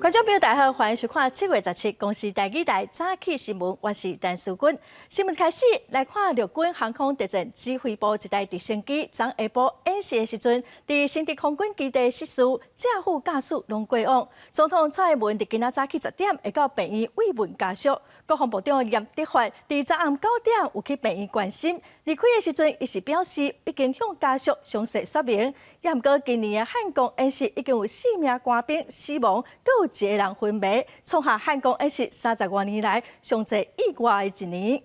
觀眾朋友大家好，歡迎收看7月17公視台語台早起新聞，我是陳淑君。新聞開始來看陸軍航空特戰指揮部一台直升機，昨下晡演習的時陣，佇新竹空軍基地失事，正副駕駛攏過往。總統蔡英文佇今仔早起10點會到病院慰問家屬。國防部長嚴德發佇昨暗9點有去病院關心，離開的時陣，伊是表示已經向家屬詳細說明。也毋過今年的漢光演習已經有四名官兵死亡，閣有一個人昏迷，創下漢光演習30外年來上濟意外的一年。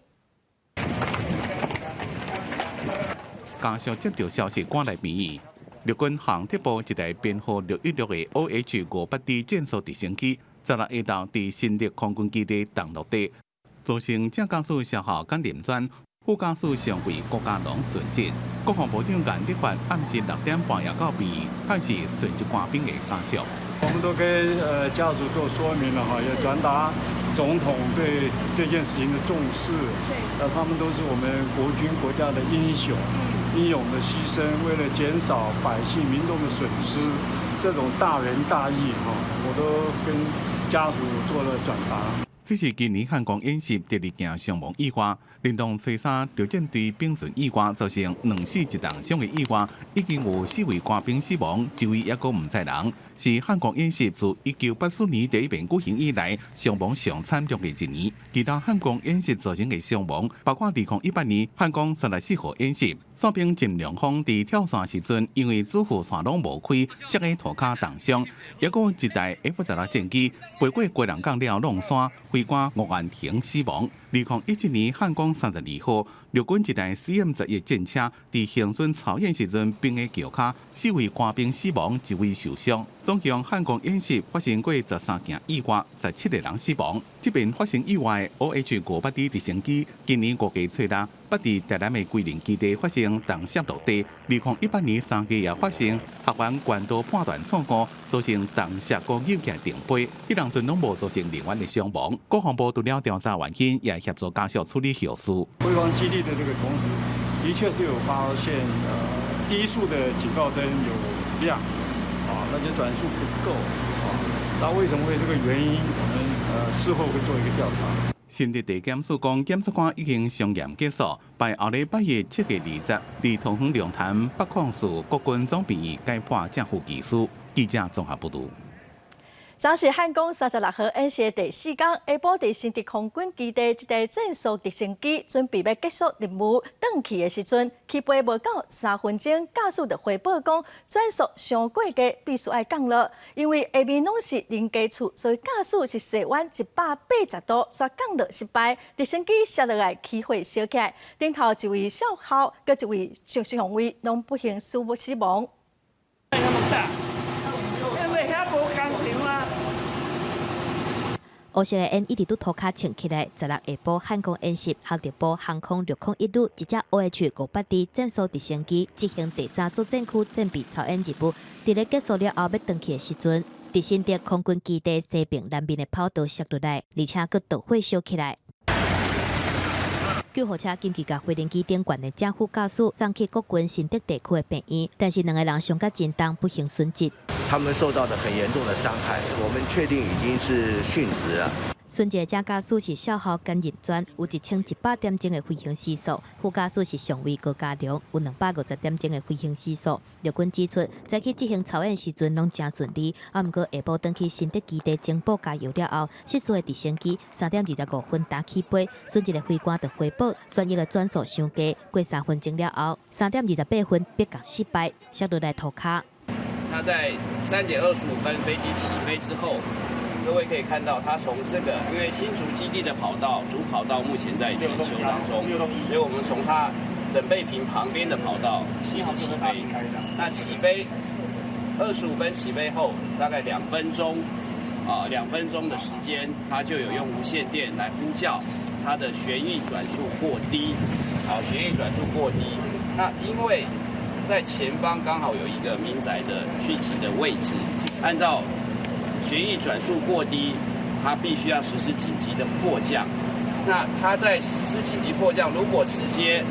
家屬接到消息，趕來病院。陸軍航特部一台編號616的 OH-58D 戰術直升機，十六下晝佇新竹空軍基地降落地，造成正駕駛少校簡林專、副駕駛上尉郭家龍殉職。國防部長顏德發暗時6點半也到病院，探視殉職官兵的家屬。我們都跟家屬做說明了哈，也轉達總統對這件事情的重視。他們都是我們國軍國家的英雄，英勇的犧牲，為了減少百姓民眾的損失，這種大仁大義哈，我都跟家屬做了轉達。這是今年漢光演習第二件傷亡意外，連同初三陸戰隊丙船意外，造成兩死一重傷的意外，已經有四位官兵死亡，一位猶閣毋知人，是漢光演習自1984年第一遍舉行以來傷亡上慘重的一年。其他漢光演習造成的傷亡，包括2018年漢光34號演習，傘兵陳良峰佇跳傘時陣，因為主副傘攏無開，摔佇塗跤重傷。猶閣有一台 F-16戰機飛過基隆港了挵山，飛官吳安婷死亡。2017年漢光32號，陸軍一台 CM-11戰車佇行軍操演時陣，反佇橋跤，四位官兵死亡，一位受傷。總共漢光演習發生過13件意外，17個人死亡。這遍發生意外的 OH-58D 直升機，今年5月初六，捌佇台南的龜林基地發生重摔落地。2018年3月也發生學員關島判斷錯誤，造成重摔閣扭起來停飛，彼當陣攏無造成人員的傷亡。國防部除了調查原因，也協助家屬處理後事。回防基地的這個同時，的確是有發現，低速的警告燈有亮，啊，那就轉速不夠，啊，那為什麼會這個原因？我們事後會做一個調查。新竹地檢署講，檢察官已經相驗結束，排後禮拜日7月20，佇桃園龍潭北礦市國軍總病院改判正副技師。記者綜合報導。昨是漢光36號演習第四工，下晡佇新竹空軍基地一台戰術直升機準備欲結束任務，轉去的時陣，起飛無夠3分鐘，駕駛就回報講轉速傷過低，必須愛降落。因為下面攏是臨家厝，所以駕駛是踅彎180度，煞降落失敗，直升機摔落來起火燒起來，頂頭一位少校閣一位上尉攏不幸死亡。因為遐無工廠啊。烏色的煙一直對塗跤衝起來。十六下晡漢光演習，航特部航空601旅一隻 OH-58D 戰術直升機執行第三作戰區戰備操演任務，佇咧結束了後欲轉去的時陣，佇新竹空軍基地西邊南面的跑道摔落來，而且閣導火燒起來。救護車緊急共飛行機頂懸的正副駕駛送去國軍新竹地區的病院，但是兩个人傷甲真重，不幸殉職。他們受到的很嚴重的傷害，我們確定已經是殉職了。殉職的正駕駛是少校簡仁專，有1100點鐘的飛行時數；副駕駛是上尉高家良，有250點鐘的飛行時數。陸軍指出，早起執行操演時陣攏誠順利，啊，毋過下晡轉去新竹基地增補加油了後，失事的直升機3點25分才起飛，殉職的飛官就回報，旋翼的轉速傷低，過3分鐘了後，3點28分迫降失敗，摔落來塗跤。他在3點25分飛機起飛之後，各位可以看到，他從這個，因為新竹基地的跑道主跑道目前在檢修當中，所以我們從它整備坪旁邊的跑道其實起飛。那起飛25分起飛後，大概兩分鐘，啊，兩分鐘的時間，他就有用無線電來呼叫，它的旋翼轉速過低，好，旋翼轉速過低。那因為在前方剛好有一個民宅的訊息的位置，按照旋翼轉速過低，它必須要實施緊急的迫降。那它在實施緊急迫降，如果直接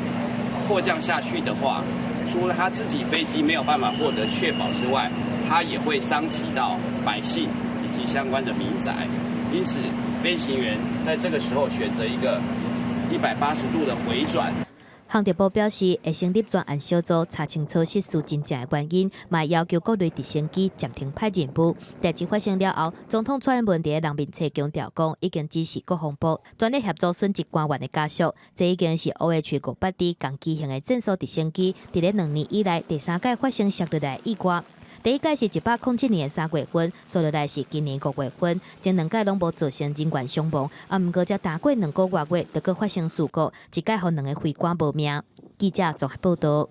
迫降下去的話，除了他自己飛機沒有辦法獲得確保之外，它也會傷及到百姓以及相關的民宅，因此飛行員在這個時候選擇一個180度的回轉。航特部表示，會成立專案小組查清楚失事真正的原因，嘛要求各類直升機暫停派任務。代誌發生了後，總統蔡英文佇人面冊強調講，已經指示國防部全力協助殉職官員的家屬。這已經是 OH-58D 仝機型的戰術直升機，佇咧2年以來第三擺發生摔落來意外。第一擺是107年3月份，紲落來是今年5月份，前兩擺攏無造成人員傷亡，啊，毋過才焦過2個外月，就閣發生事故，一擺予兩个飛官無命。記者綜合報導。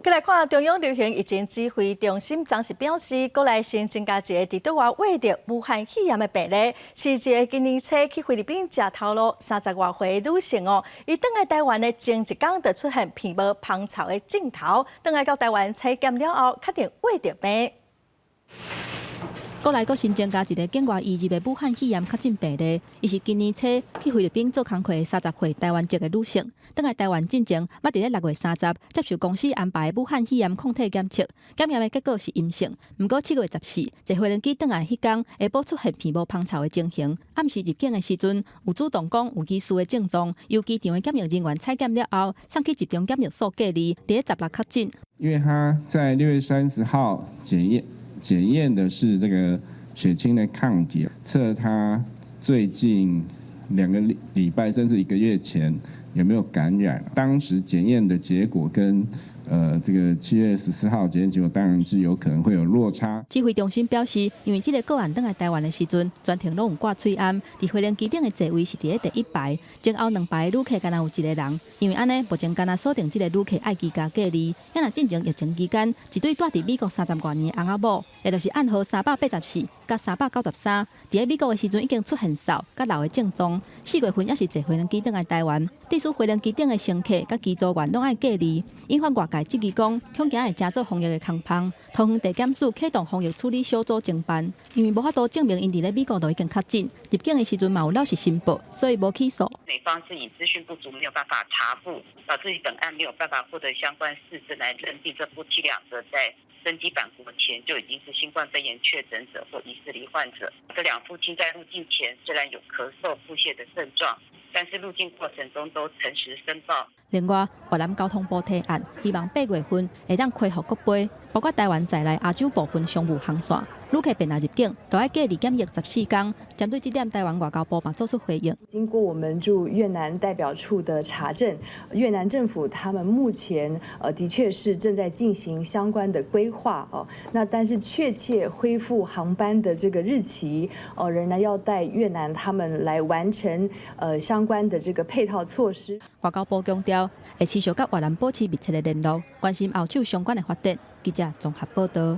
閣來看中央流行疫情指揮中心，昨時表示，國內新增加一个佇國外穢著武漢肺炎的病例，是一个今年初去菲律賓食頭路30外歲的女性哦。伊轉來台灣的前一工就出現鼻毛芳臭的症頭，轉來到台灣採檢了後，確定穢著病。國內閣新增加一个境外移入的武漢肺炎確診病例，伊是今年初去菲律賓做工課的30歲台灣籍的女性，轉來台灣進前，捌佇咧6月30接受公司安排武漢肺炎抗體檢測，檢驗的結果是陰性。毋過7月14，坐飛機轉來彼工，下晡出現鼻毛芳臭的情形，暗時入境的時陣有主動講有疑似的症狀，由機場的檢疫人員採檢了後，送去集中檢疫所隔離，佇咧16確診。因為他在6月30號檢驗。檢驗的是這個血清的抗體，測他最近2個禮拜甚至一個月前有沒有感染。當時檢驗的結果跟這個7月14號檢驗結果當然是有可能會有落差。指揮中心表示，因為這个個案轉來台灣的時陣，全程攏有掛喙罨，佇飛行機頂的座位是佇咧第一排，前後兩排的旅客干焦有一个人。因為按呢，目前干焦鎖定這个旅客愛居家隔離。啊若進前疫情期間，一對蹛佇美國30外年的翁仔某，也就是案號384佮393，佇咧美國的時陣已經出現嗽佮癟的症狀，4月份也是坐飛機轉來台灣，致使飛機頂的乘客佮機組員攏愛隔離，引發外界質疑講，恐驚會成做防疫的空縫。桃園地檢署啟動防疫處理小組偵辦，因為無法度證明𪜶佇咧美國就已經確診，入境的時陣嘛有老實申報，所以無起訴。美方是以資訊不足，沒有辦法查簿，導致本案沒有辦法獲得相關事證來認定這夫妻兩個在登機返國前就已經是新冠肺炎確診者或疑似罹患者。這兩夫妻在入境前雖然有咳嗽、腹瀉的症狀，但是入境過程中都誠實申報。另外，越南交通部提案，希望8月份會當恢復國飛，包括台灣在內亞洲部分商務航線，旅客便來入境，都愛隔離檢疫14天。針對這點，台灣外交部嘛做出回應。經過我們駐越南代表處的查證，越南政府他們目前的確是正在進行相關的規劃哦。那但是確切恢復航班的這個日期哦，仍然要待越南他們來完成相關的這個配套措施。外交部強調，會持續佮越南保持密切的聯絡，關心後手相關的發展。記者綜合報道。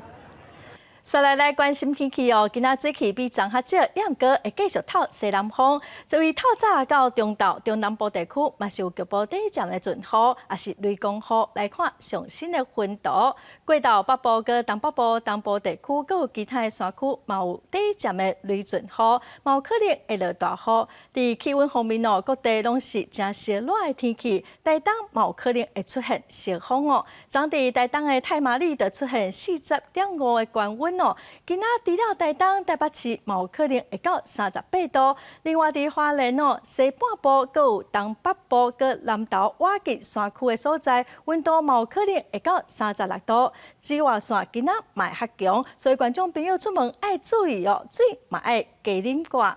紲來來關心天氣哦，今仔水氣比昨較少，也毋過會繼續透西南風。所以透早到中晝，中南部地區嘛是有局部短暫的陣雨，抑是雷公雨。來看上新的雲圖，過晝北部佮東北部、東部地區，閣有其他的山區，嘛有短暫的雷陣雨，嘛有可能會落大雨。佇氣溫方面哦，各地攏是誠燒熱的天氣，台東嘛有可能會出現熱風哦。昨佇台東的太麻里就出現40.5的高溫哦。今仔除了台東、台北市，嘛有可能會到38度。另外，佇花蓮哦，西半部、閣有東北部、閣南投、瓦吉山區的所在，溫度嘛有可能會到36度。紫外線今仔嘛會較強，所以觀眾朋友出門愛注意哦，水嘛愛加啉寡。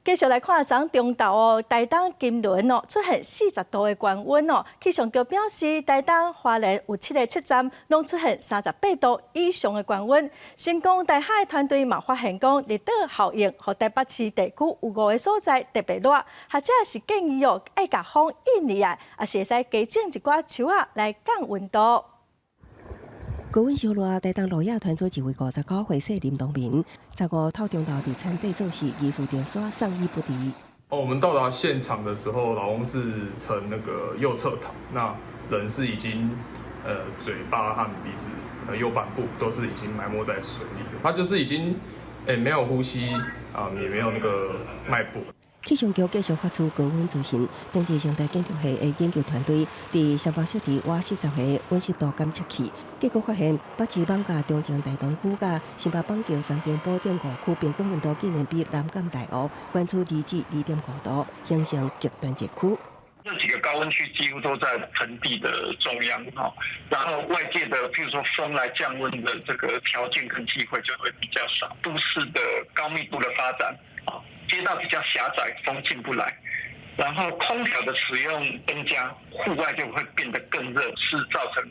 繼續來看，昨中晝哦，台東金崙哦出現40度的高溫哦。氣象局表示，台東花蓮有七個測站攏出現38度以上的高溫。星光大海團隊嘛發現講，熱島效應予台北市地區有五個所在特別熱，學者是建議哦，愛共風引入來，抑是會使加種一寡樹仔來降溫度。高溫燒熱，台東鹿野團組一位59歲姓林農民，15透中晝佇田地做事，疑似著沙送醫不治。哦，我們到達現場的時候，老翁是呈那個右側躺，那人是已經，嘴巴和鼻子，右半部都是已經埋沒在水裡，他就是已經，沒有呼吸啊，也沒有那個脈搏。氣象局繼續發出高溫資訊，頂日成大建築系的研究團隊佇雙北設置瓦40個溫濕度監測器，結果發現北市艋舺、中正大同區佮新北板橋、三重埔等五區平均溫度竟然比南港大湖懸出2至2.5度，形成極端熱區。這幾個高溫區幾乎都在盆地的中央，哈，然後外界的，譬如說風來降溫的這個條件跟機會就會比較少。都市的高密度的發展，啊，街道比較狹窄，風進不來，然後空調的使用增加，戶外就會變得更熱，是造成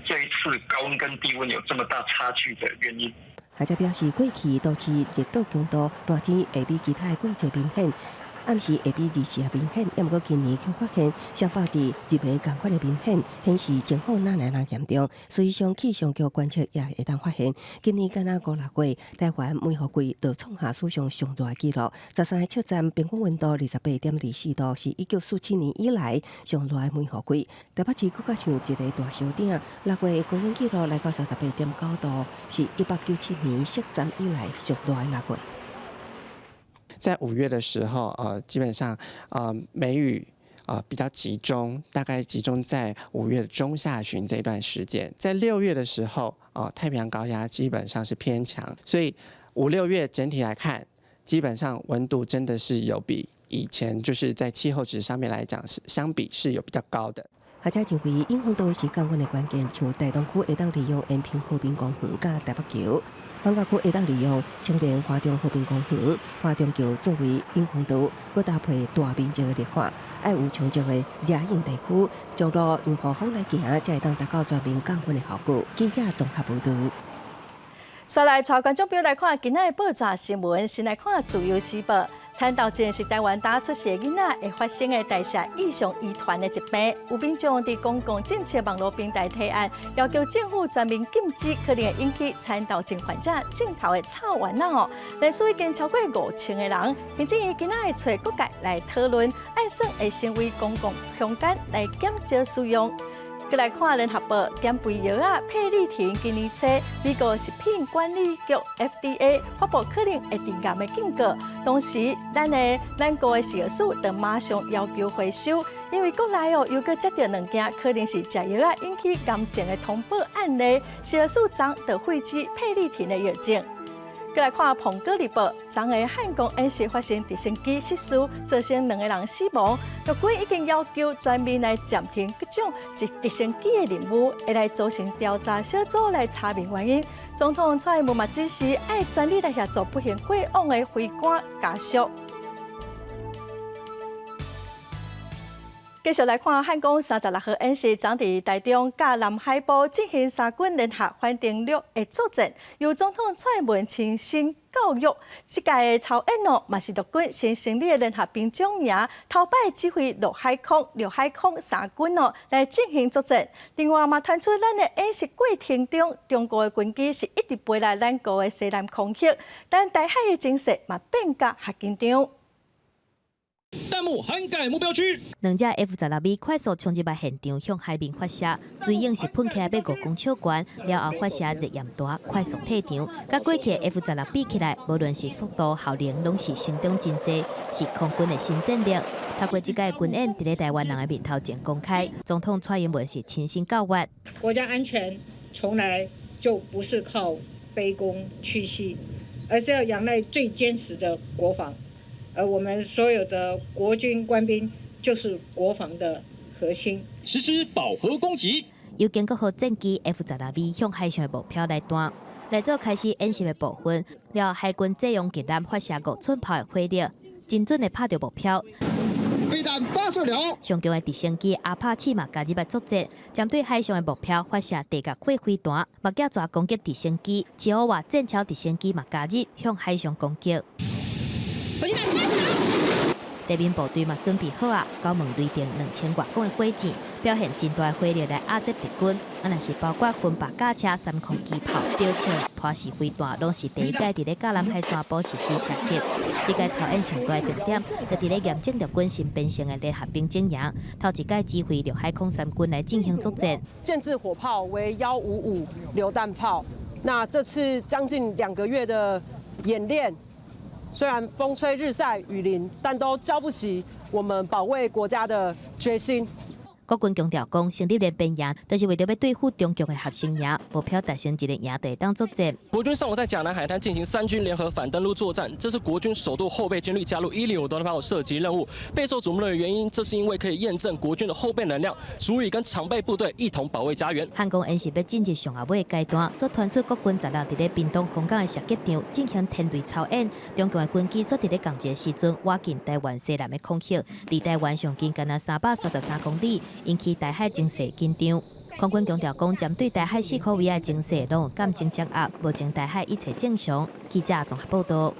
這一次高溫跟低溫有這麼大差距的原因。學者表示，過去都市熱島強度熱天會比其他的季節明顯。暗時會比日時也明顯，毋過今年卻發現雙北佇日暝仝款的明顯，顯示情況哪來若嚴重。事實上，氣象局觀測也會當發現，今年敢若五六月，台灣梅雨季就創下史上上熱的紀錄。13個測站平均溫度28.24度，是1947年以來上熱的梅雨季。台北市閣較像一个大燒鼎，6月高溫紀錄來到38.9度，是1897年設站以來上熱的6月。在5月的時候，基本上，梅雨比較集中，大概集中在5月的中下旬這段時間。在6月的時候，太平洋高壓基本上是偏強，所以五六月整體來看，基本上溫度真的是有比以前就是在氣候值上面來講是相比是有比較高的。學者認為，迎風度是降溫的關鍵，像台東區會當利用延平和平公園佮台北橋，艋舺區會當利用青年華中和平公園、華中橋作為迎風度，閣搭配大面積的綠化，愛有充足的遮蔭地區，將路讓予風來行，才會當達到全面降溫的效果。記者綜合報導。煞來帶觀眾朋友來看今仔的報紙新聞，先來看《自由時報》。蠶豆症是台灣打出世的囡仔會發生的代謝異常遺傳的疾病。有民眾佇公共政策網路平台提案，要求政府全面禁止可能會引起蠶豆症患者種頭的臭丸仔哦。人數已經超過5000個人，行政院今仔會揣各界來討論，按算會成為公共空間來減少使用。閣來看聯合報減肥藥仔沛力婷今年初，美國食品管理局 FDA 發布可能會致癌的警告，當時咱國的食藥署就馬上要求回收，因為國內哦又閣接著兩件可能是食藥仔引起癌症的通報案例，食藥署昨就廢止沛力婷的藥證。閣來看《蘋果日報》，昨昏漢光演習發生直升機失事，造成兩個人死亡。陸軍已經要求全面來暫停各種直升機的任務，會來組成調查小組來查明原因。總統蔡英文嘛指示，愛全力來協助不幸過往的飛官家屬。繼續來看漢光36號演習，昨佇台中佮南海部進行三軍聯合反登陸的作戰，由總統蔡英文親身教育。這屆的操演哦，嘛是陸軍新成立的聯合兵種營，頭擺指揮陸海空、陸海空三軍哦來進行作戰。另外嘛，傳出咱的演習過程中，中國的軍機是一直飛來咱國的西南空域，但台海的情勢嘛變甲較緊張。彈幕涵蓋目標區。兩隻 F-16V 快速衝入來現場，向海面發射，水湧是噴起來欲5公尺懸，了後發射熱焰彈，快速退場。佮過去 F-16比起來，無論是速度、效能，攏是成長真濟，是空軍的新戰力。透過這屆軍演，佇咧台灣人的面頭前公開，總統蔡英文是親身教閱。國家安全從來就不是靠卑躬屈膝，而是要仰賴最堅實的國防。而我們所有的國軍官兵就是國防的核心。實施飽和攻擊。由經國號戰機 F-16V 向海上的目標來彈，來做開始演習的部分。了後海軍濟陽旗艦發射5寸炮的火力，精準的拍著目標。飛彈發射了。上強的直升機阿帕契嘛加入來作戰，針對海上的目標發射地角火飛彈，目鏡蛇攻擊直升機，奇奧瓦戰橇直升機嘛加入向海上攻擊。地面部隊嘛準備好啊，九門雷霆2000外公的火箭，表現真大的火力來壓制敵軍。啊，若是包括分白甲車、三空機炮、標槍、拖式飛彈，攏是第一擺佇咧甲南海沙埔實施射擊。這屆操演上大的重點，就佇咧驗證陸軍新編成的聯合兵種營，頭一擺指揮陸海空三軍來進行作戰。建制火炮為155榴彈炮，那這次將近2個月的演練。雖然風吹日曬雨淋，但都澆不熄我們保衛國家的決心。國軍強調講，成立練兵營，就是為著欲對付中共的合成營，目標達成一個營就會當作戰。國軍上午在甲南海灘進行三軍聯合反登陸作戰，這是國軍首度後備軍力加入105多炮射擊任務，備受矚目的原因，這是因為可以驗證國軍的後備能量，足以跟常備部隊一同保衛家園。漢光演習欲進入上後尾階段，所傳出國軍十六佇咧屏東楓港的射擊場進行天雷操演，中共的軍機煞佇咧仝一个時陣倚近台灣西南的空域，離台灣上近干焦333公里，引起台海情勢緊張。空軍強調講，針對台海四箍圍的情勢，攏有感情掌握，目前台海一切正常。記者綜合報道。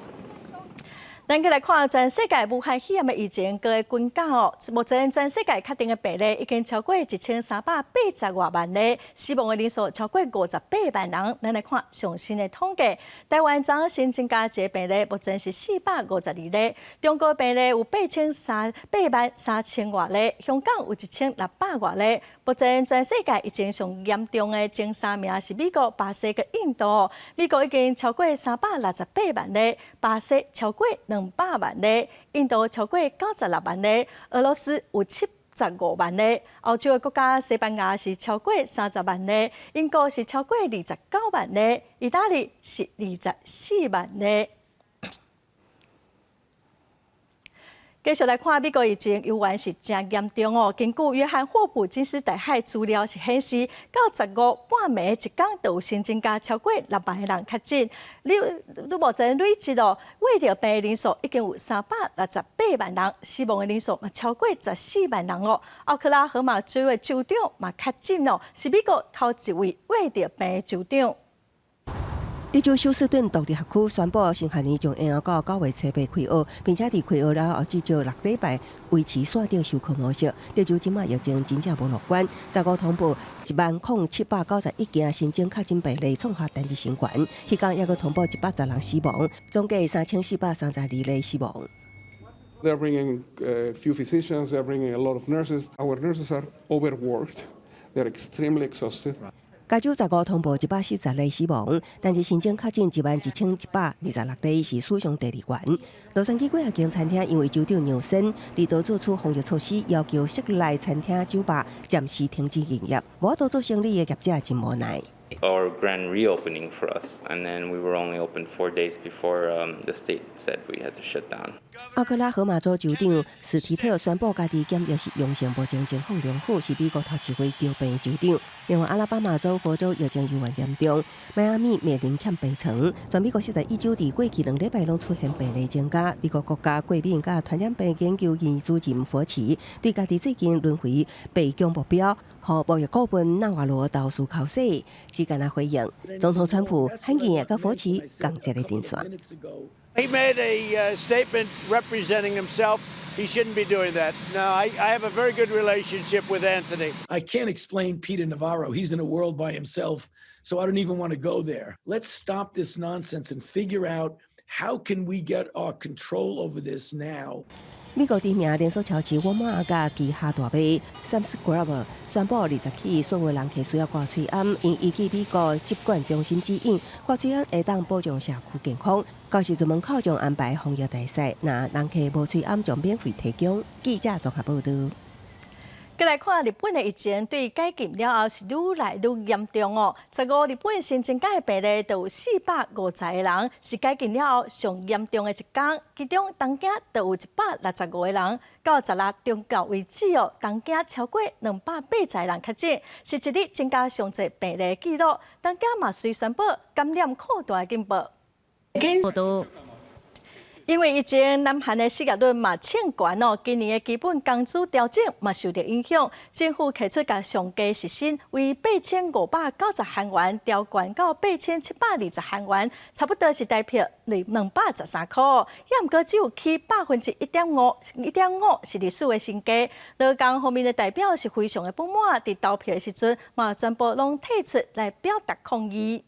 咱閣來看全世界武漢肺炎的疫情閣會滾價哦。目前全世界確定的病例已經超過1380外萬例，死亡的人數超過58萬人。咱來看上新的統計，台灣昨新增加一個病例，目前是452例。中國病例有八千三8萬3千外例，香港有1600外例。目前全世界疫情上嚴重的前三名是美國、巴西佮印度。美國已經超過368萬例，巴西超過200萬例，印度超過96萬例，俄羅斯有75萬例，歐洲的國家西班牙是超過30萬例，英國是超過29萬例，意大利是24萬例。繼續來看美國疫情，猶原是誠嚴重哦。根據約翰霍普金斯大學資料是顯示，到十五半暝一工就有新增加超過6萬個人確診。你目前累計哦，罹著病的人數已經有368萬人，死亡的人數嘛超過14萬人哦。奧克拉荷馬州的州長嘛確診哦，是美國頭一位罹著病的州長。德州休斯頓獨立學區宣布，新學年將延後到9月初8開學，並且佇開學了後至少6禮拜維持線頂授課模式。德州這馬疫情真正無樂觀，十五通報10,791件新增確診病例，創下單日新高。彼工猶閣通報110人死亡，總計3432例死亡。 They are bringing a few physicians. They are bringing a lot of nurses. Our nurses are overworked. They are extremely exhausted. 加州十五通報140例死亡，但是新增確診11,126例，是史上第二懸。洛杉磯幾仔間餐廳因為州長紐森佇都做出防疫措施，要求室內餐廳、酒吧暫時停止營業，無法度做生理的業者真無奈。 Our grand reopening for us, and then we were only open 4 days before the state said we had to shut down. 奧克拉荷馬州州長史提特宣布，家己檢疫是陽性，目前情況良好，是美國頭一位著病的州長。另外，阿拉巴馬州、佛州疫情猶原嚴重，邁阿密面臨欠病床。全美國41州佇過去2禮拜攏出現病例增加。美國國家過敏佮傳染病研究院主任佛奇對家己最近淪為白宮目標，予貿易顧問納瓦羅投訴口說，只干焦回應。總統川普罕見會佮佛奇仝一个陣線。 He made a statement representing himself. He shouldn't be doing that. No, I have a very good relationship with Anthony. I can't explain Peter Navarro. He's in a world by himself, so I don't even want to go there. Let's stop this nonsense and figure out how can we get our control over this now. 美國知名連鎖超市沃爾瑪佮旗下大賣 Sam's Club 宣布，20起所有人客需要掛喙罨，𪜶依據美國疾管中心指引，掛喙罨會當保障社區健康。到時陣門口將安排防疫大使，若人客無喙罨，將免費提供。記者綜合報導。閣來看日本的疫情對解禁了後是愈來愈嚴重哦。十五日本新增加的病例就有450個人，是解禁了後上嚴重的一工。其中東京就有165個人，到十六中晝為止哦，東京超過280個人確診，是一日增加上濟病例紀錄。東京嘛隨宣布感染擴大警報。因為疫情，南韓的失業率嘛衝懸哦，今年的基本工資調整嘛受著影響。政府提出共上低時薪為8590韓元，調懸到8720韓元，差不多是台幣213箍。也毋過只有起1.5%，1.5是歷史的新低。勞工方面的代表是非常的不滿，佇投票的時陣嘛全部攏退出來表達抗議。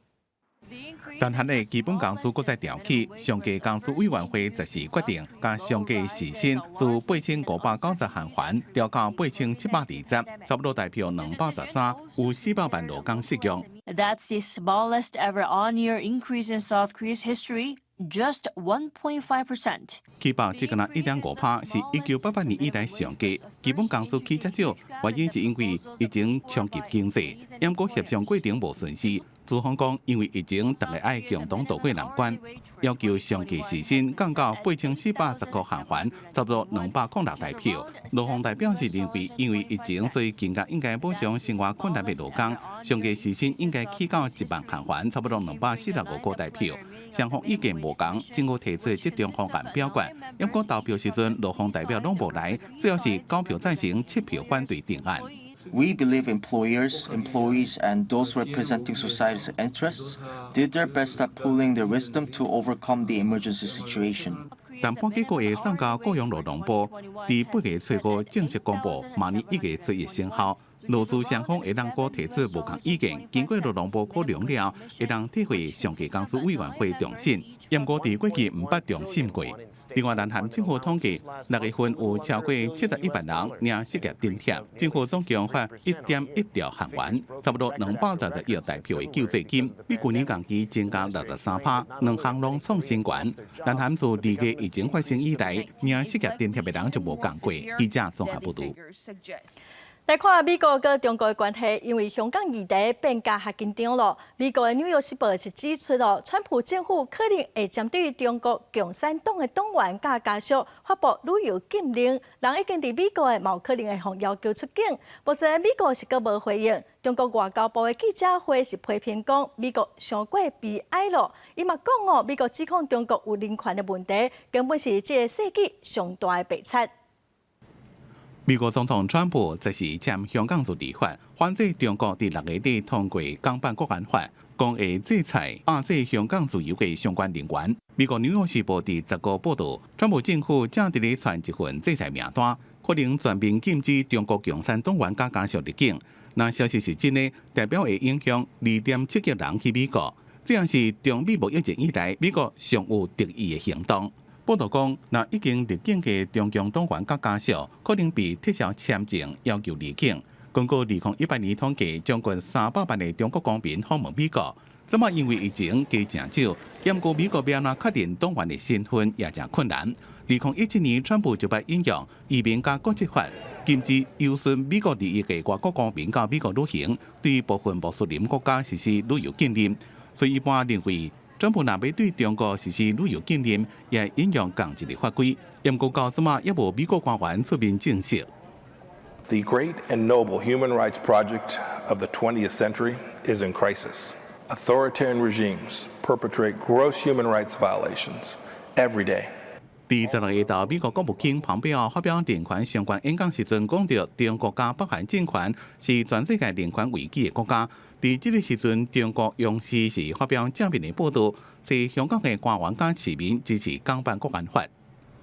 南韓的基本工資閣再調起，上低工資委員會十四決定，共上低時薪自8590韓元調到8720，差不多台幣213，有400萬勞工適用。 That's the smallest ever on-year increase in South Korea's history. just 1.5%. 起爆只干焦1.5趴，是1988年以來上低。基本工資起遮少，原因是因為疫情衝擊經濟，毋過協商過程無順勢。資方講，因為疫情，逐家愛共同渡過難關，要求上低時薪降到8410箍韓元，差不多206台幣。勞方代表是認為，因為疫情，所以更加應該保障生活困難的勞工，上低時薪應該起到1萬韓元，差不多245箍台幣。雙方意見無仝，政府提出的折中方案表決，毋過投票時陣，勞方代表攏無來，最後是九票贊成，七票反對定案。 We believe employers, employees, and those representing society's interests did their best at pooling their wisdom to overcome the emergency situation. 談判結果會送交雇傭勞動部，佇8月初五正式公布，明年1月初一生效。勞資雙方會當閣提出無仝意見，經過勞動部考量了，會當退回上低工資委員會重審。毋過佇過去毋捌重審過。另外，南韓政府統計，6月份有超過71萬人領失業津貼，政府總共發1.1兆韓元，差不多260億台幣的救濟金，比舊年同期增加63趴，兩項攏創新高。南韓自2月疫情發生以來，領失業津貼的人就無降過。記者綜合報導。來看美國佮中國的關係，因為香港議題變加較緊張囉。美國的紐約時報是指出囉，川普政府可能會針對中國共產黨的黨員佮家屬發布旅遊禁令，人已經佇美國的嘛有可能會予要求出境。目前美國是閣無回應。中國外交部的記者會是批評講美國傷過悲哀囉。伊嘛講哦，美國指控中國有人權的問題，根本是這个世紀上大的白賊。美國總統川普這是簽香港自治法，反制中國佇6月底通過港版國安法，講會制裁壓制香港自由的相關人員。美國紐約時報佇10號報導，川普政府正佇咧傳一份制裁名單，可能全面禁止中國共產黨員佮家屬入境。若消息是真的，代表會影響2.7億人去美國，這也是中美貿易戰以來美國上有敵意的行動。報導講，若已經入境的中共黨員佮家屬，可能被撤銷簽證，要求離境。根據2018年統計，將近300萬的中國公民訪問美國。這馬因為疫情加誠少，毋過美國欲按怎確認黨員的身份也誠困難。2017年，川普就欲引用移民佮國籍法，禁止有損美國利益的外國公民到美國旅行，對部分穆斯林國家實施旅遊禁令。所以一般認為，川普若欲對中國實施旅遊禁令，也會引用仝一個法規。毋過到這馬猶無美國官員出面證實。 The great and noble human rights project of the 20th century is in crisis. Authoritarian regimes perpetrate gross human rights violations every day. 佇16下晝，美國國務卿蓬佩奧發表人權相關演講時陣，講著中國佮北韓政權是全世界人權危機的國家。佇這个時陣，中國央視是發表正面的報導，指香港的官員佮市民支持港版國安法。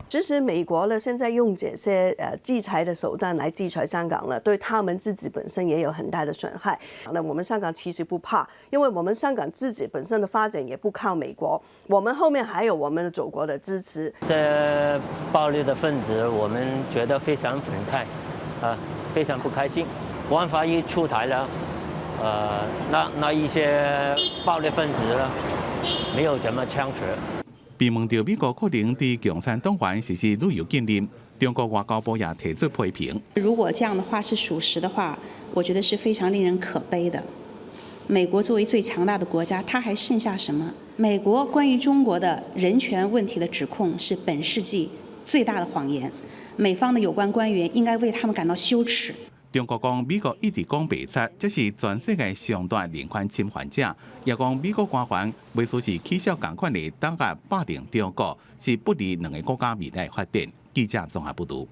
其實美國呢，現在用這些制裁的手段來制裁香港呢，對他們自己本身也有很大的損害。那我們香港其實不怕，因為我們香港自己本身的發展也不靠美國，我們後面還有我們的祖國的支持。這些暴力的分子，我們覺得非常憤慨，啊，非常不開心。國安法一出台了，那一些暴力分子呢，沒有怎麼槍決。被問到美國可能對共產黨員實施旅遊禁令，中國外交部也提出批評。如果這樣的話是屬實的話，我覺得是非常令人可悲的。美國作為最強大的國家，它還剩下什麼？美國關於中國的人權問題的指控是本世紀最大的謊言。美方的有關官員應該為他們感到羞恥。中國講美國一直講白賊，這是全世界上大人權侵犯者。也講美國官員袂輸是取笑仝款的打壓霸凌中國，是不利兩个國家未來發展。記者綜合報導。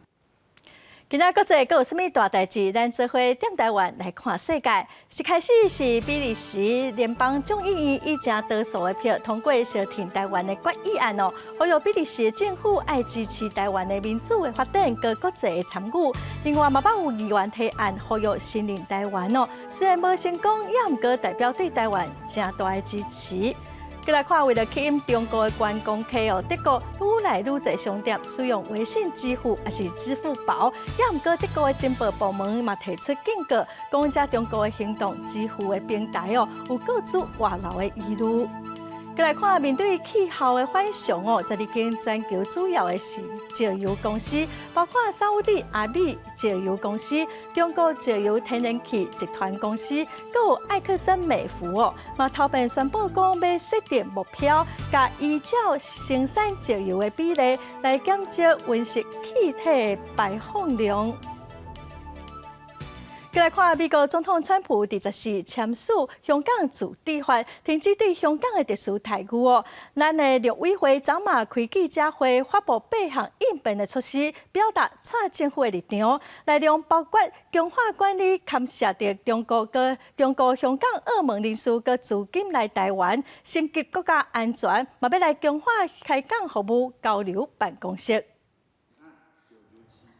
今仔國際閣有啥物大代誌？咱做伙踮台灣來看世界。一開始是比利時聯邦眾議院以誠多數的票通過相挺台灣的決議案哦，呼籲比利時政府愛支持台灣的民主的發展佮國際的參與。另外嘛，捌有議員提案呼籲承認台灣哦，雖然無成功，也毋過代表對台灣誠大的支持。閣來看，為著吸引中國的觀光客哦，德國愈來愈濟商店使用微信支付，抑是支付寶。也毋過德國的情報部門嘛提出警告，講這中國的行動支付的平台哦，有個資外流的疑慮。來看面對氣候的反常哦，十二間全球主要的石油公司，包括沙烏地阿美石油公司、中國石油天然氣集團公司，閣有埃克森美孚哦，嘛頭遍宣布講欲設定目標，共依照生產石油的比例來減少溫室氣體排放量。來看美國總統川普佇14簽署香港自治法，停止對香港的特殊待遇哦。咱的陸委會昨嘛開記者會，發布八項應變的措施，表達蔡政府的立場，內容包括強化管理牽涉著中國佮中國香港、澳門人士佮資金來台灣，升級國家安全，嘛欲來強化開港服務交流辦公室。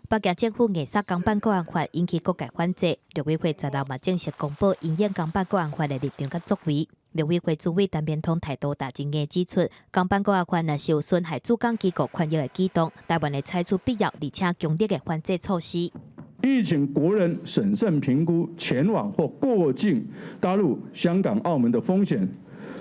北京政府硬塞港版國安法引起各界反制，陸委會16嘛正式公布因應港版國安法的立場佮作為。陸委會主委陳明通態度大真硬指出，港版國安法若是有損害駐港機構權益的舉動，台灣會採取必要而且強力的反制措施。籲請國人審慎評估前往或過境大陸、香港、澳門的風險，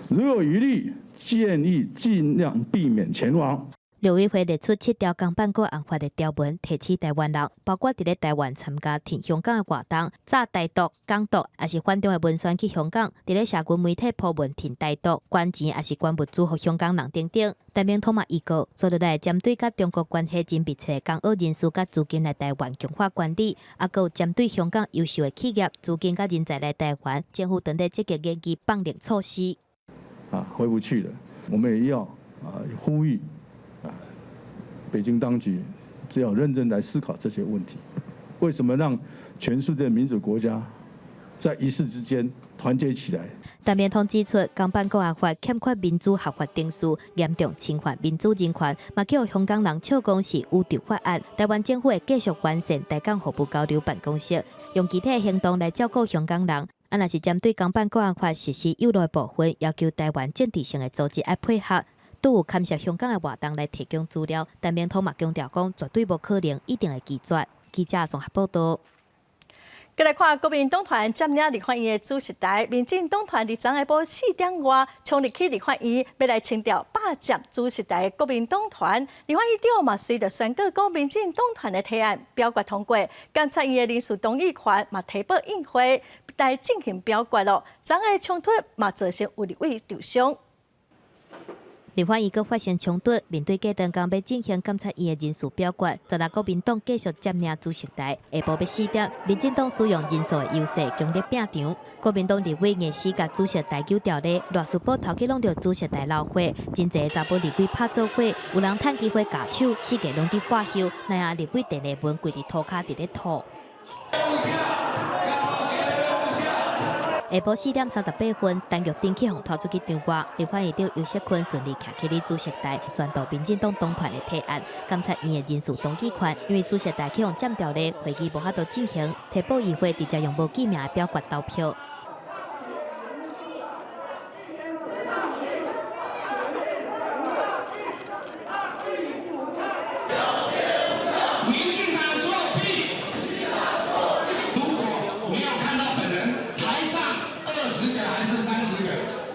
如有疑慮，建議盡量避免前往。陸委會列出七條港版國安法的條文，提醒台灣人，包括佇咧台灣參加挺香港的活動、詐台獨、港獨，抑是反中的文宣去香港，佇咧社群媒體鋪文挺台獨、捐錢，抑是捐物資予香港人等等。陳明通嘛預告，接落來針對佮中國關係真密切的港澳人士佮資金來台灣強化管理，抑閣有針對香港優秀的企業、資金佮人才來台灣，政府正咧積極研究放寬措施。啊，回不去了，我們也要啊呼籲。北京當局只要認真來思考這些問題，為什麼讓全世界民主國家在一時之間團結起來？陳明通指出，港版國安法欠缺民主合法程序，嚴重侵犯民主人權，嘛予香港人笑講是宇宙法案。台灣政府會繼續完善台港服務交流辦公室，用具體行動來照顧香港人。啊，若是針對港版國安法實施有賴部分，要求台灣政治性的組織愛配合。都有牽涉香港的活動來提供資料，陳明通嘛強調講，絕對無可能，一定會拒絕。記者綜合報道。閣來看國民黨團佔領立法院的主席台，民進黨團佇昨下晡4點外衝入去立法院，欲來清掉霸佔主席台的國民黨團。立法院長嘛隨著宣告講，民進黨團的提案表決通過，監察院的人事動議權嘛提報院會來進行表決囉。昨的衝突嘛造成有立委受傷。立法院閣發生衝突，面對隔頓工欲進行監察院的人事表決，16國民黨繼續佔領主席台，下晡欲4點，民進黨使用人數的優勢強力拼場，國民黨立委硬死共主席台揪牢咧，賴士葆頭去攏著主席台漏火，真濟查埔立委拍做伙，有人趁機會咬手，四界攏佇發溼，那下立委鄭麗文跪佇塗跤佇咧吐。下晡4點38分，陳玉珍去予拖出去場外，立法院長游錫堃順利徛起佇主席台，宣讀民進黨黨團的提案，監察院的人事動議權，因為主席台去予佔牢咧，會議無法度進行，提報議會直接用無記名的表決投票。民進黨作弊！如果沒有看到本人，台上20個還是30個，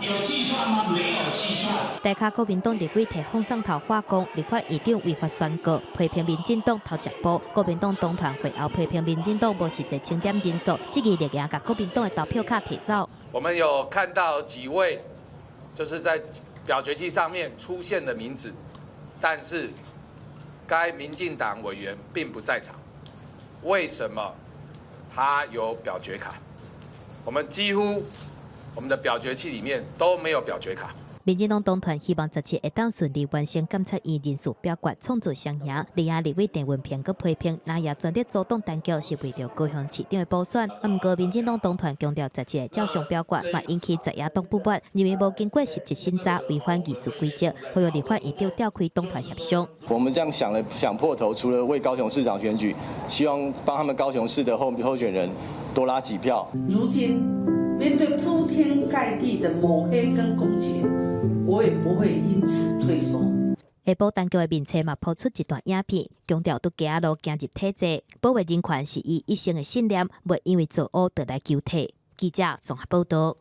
有計算嗎？沒有計算。台跤國民黨立委提放送頭話講，立法院長違法宣告，批評民進黨偷食步。國民黨黨團會後批評民進黨無實際清點人數，這個力量共國民黨的投票卡提走。我們有看到幾位，就是在表決器上面出現的名字，但是該民進黨委員並不在場。為什麼他有表決卡？我們幾乎我們的表決器裡面都沒有表決卡。民進黨黨團希望17會當順利完成監察院人事表決，創造雙贏。另外，立委鄭運鵬閣批評，藍營全力阻擋單局是為著高雄市長的補選。毋過，民進黨黨團強調17會照常表決，嘛引起在野黨不滿，認為無經過實質審查，違反議事規則，呼籲立法院長調開黨團協商。我們這樣想了想破頭，除了為高雄市長選舉，希望幫他們高雄市的候選人多拉幾票。如今面對鋪天蓋地的抹黑跟攻擊，我也不會因此退縮。下晡當局的面冊嘛，拋出一段影片，強調佇街仔路行入體制，保衛人權是伊一生的信念，袂因為做烏就來求退。記者綜合報道。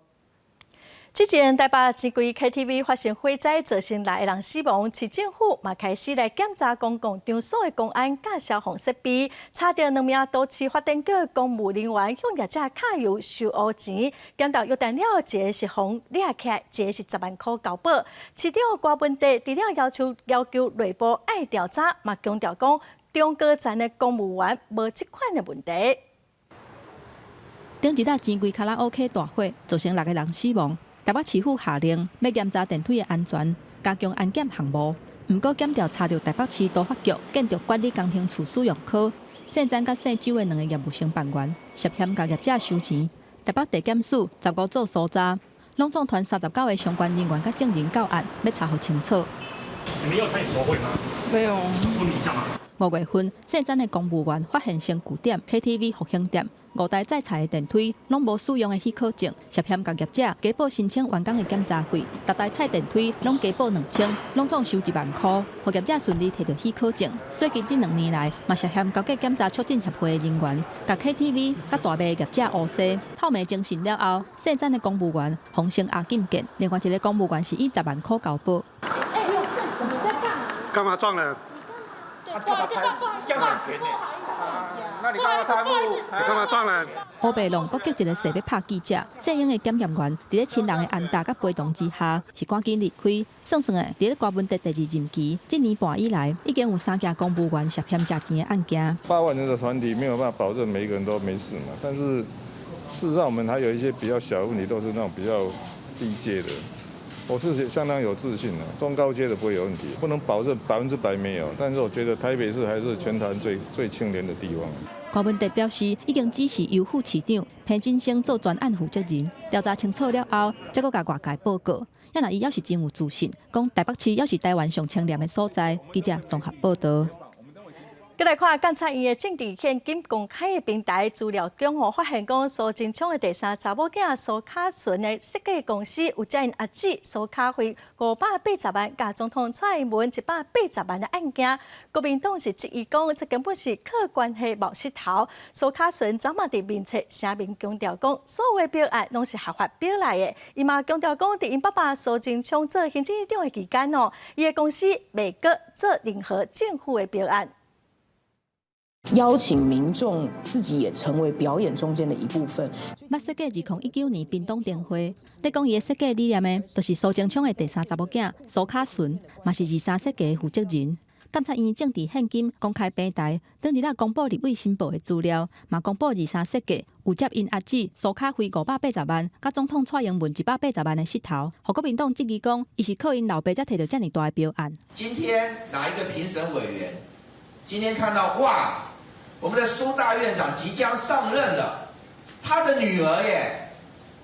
之前台北錢櫃 KTV 發生火災，造成六个人死亡，市政府嘛開始來檢查公共場所的公安佮消防設備，查著兩名都市發電局公務人員向業者卡油收烏錢，檢到約單了，一个是予掠起來，一个是10萬箍交保。市長柯文哲除了要求內部愛調查，嘛強調講中高層的公務員無這款的問題。頂一禮錢櫃卡拉 OK 大火，造成六个人死亡。台北市府下令欲嚴查電梯的安全，加強安檢項目。毋過檢調查著台北市都發局建築管理工程處使用科，姓詹佮姓周的兩個業務承辦員涉嫌共業者收錢。台北地檢署15組搜查，攏總傳39個相關人員佮證人到案，欲查予清楚。你們有參與受賄嗎？沒有。說明一下嘛。5月份，姓詹的公務員發現新據點 KTV 復興店五台載菜的電梯攏無使用的許可證，涉嫌共業者加報申請員工的檢查費，逐台載電梯攏加報2000，攏總收1萬箍，予業者順利提著許可證。最近這2年來，嘛涉嫌勾結檢查促進協會的人員，共 KTV 佮大賣業者烏紗透明偵訊了後，姓詹的公務員予升阿禁見，另外一個公務員是以10萬箍交保。欸，你幹什麼？在幹嘛？幹嘛撞人？不好意思，不好意思，不好意思，不好意思，那你幹嘛貪污？你幹嘛撞人？烏白弄閣激一个勢欲拍記者，姓英的檢驗員佇咧親人的按打佮陪同之下，是趕緊離開。算算的，佇咧柯文哲第二任期這年半以來，已經有三件公務員涉嫌食錢的案件。8萬人的團體沒有辦法保證每一個人都沒事嘛，但是事實上我們還有一些比較小的問題，都是那種比較低階的。我是相當有自信的，中高階的不會有問題，不能保證100%沒有，但是我覺得台北市還是全台最最清廉的地方。柯文哲表示，已經指示游副市長彭錦聲做專案負責人，調查清楚了後，才閣共外界報告。啊若伊猶是真有自信，講台北市猶是台灣上清廉的所在。記者綜合報導。閣來看監察院的政治獻金公開的平台資料中哦，發現講蘇貞昌的第三查某囝蘇卡純的設計公司有接𪜶阿姊蘇卡惠580萬，佮總統蔡英文180萬的案件，國民黨是質疑講，這根本是靠關係冒穡頭。蘇卡純昨嘛佇面冊聲明強調講，所有的標案攏是合法標來的。伊嘛強調講，佇𪜶爸爸蘇貞昌做行政院長的期間哦，伊的公司袂閣做任何政府的標案。邀請民眾自己也成為表演中間的一部分。捌設計2019年屏東燈會，咧講伊的設計理念的，就是蘇貞昌的第三查某囝蘇卡純，嘛是二三設計的負責人。監察院政治獻金公開平台，頂日仔公布立委申報的資料，嘛公布二三設計有接𪜶阿姊蘇卡惠580萬，佮總統蔡英文180萬的穡頭，予國民黨質疑講，伊是靠𪜶老爸才提著遮爾大的標案。今天哪一個評審委員？今天看到哇，我們的蘇大院長即將上任了，他的女兒耶，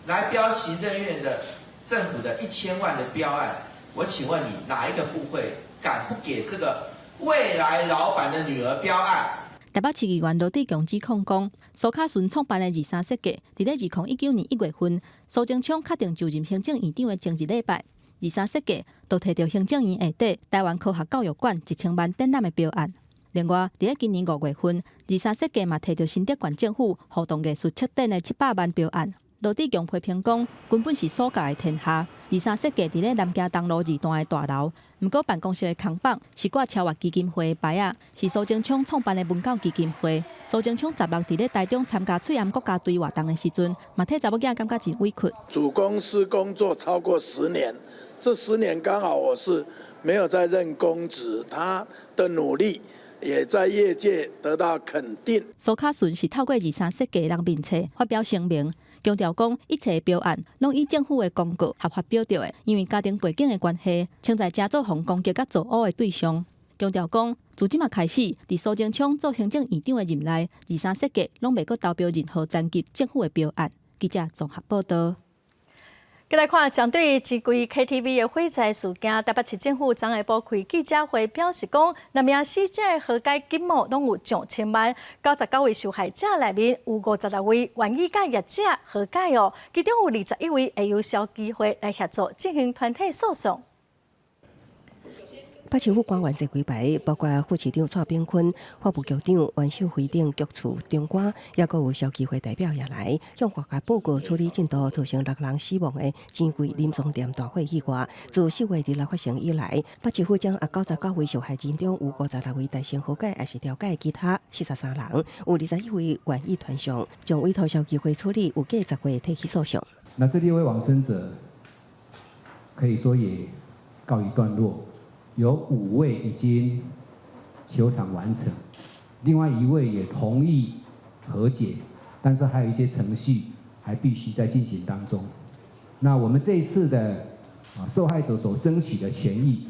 來標行政院的政府的1000萬的標案，我請問你，哪一個部會敢不給這個未來老闆的女兒標案？台北市議員羅智強指控講，蘇卡純創辦的二三設計，佇咧2019年1月份，蘇貞昌確定就任行政院長的前一禮拜，二三設計就提著行政院下底台灣科學教育館1000萬展覽的標案。另外，佇咧今年5月份，二三設計嘛提著新竹縣政府互動藝術策展的700萬標案。羅智強批評講，根本是蘇家的天下。二三設計佇咧南京東路二段的大樓，毋過辦公室的扛棒是掛超越基金會的牌仔，是蘇貞昌創辦的文教基金會。蘇貞昌16佇咧台中參加翠岩國家隊活動的時陣，嘛替查某囝感覺真委屈。主公司工作超過十年，這十年剛好我是沒有在任公職，他的努力也在業界得到肯定。蘇卡純是透過二三設計人面冊發表聲明，強調講一切標案攏以政府的公告合法標著的，因為家庭背景的關係，潛在誠做予攻擊佮造烏的對象。強調講，自這馬開始，佇蘇貞昌做行政院長的任內，二三設計攏袂閣投標任何層級政府的標案。記者綜合報導。閣來看，針對錢櫃 KTV 的火災事件，台北市政府昨下晡開記者會表示講，六名死者的和解金額攏有上千萬，99位受害者內面有56位願意佮業者和解哦，其中有21位會由消基會來協助進行團體訴訟。北市府官員坐幾排，包括副市長蔡炳坤、法務局長袁秀輝等局處長官，抑閣有消基會代表也來向外界報告處理進度，造成六人死亡的錢櫃林欉店大火意外。自4月26發生以來，北市府掌握99位受害人中有56位達成和解，抑是調解，其他43人有21位願意團償，將委託消基會處理，有計10月提起訴訟。那這六位往生者可以說也告一段落。有五位已經求償完成，另外一位也同意和解，但是還有一些程序還必須在進行當中。那我們這一次的受害者所爭取的權益，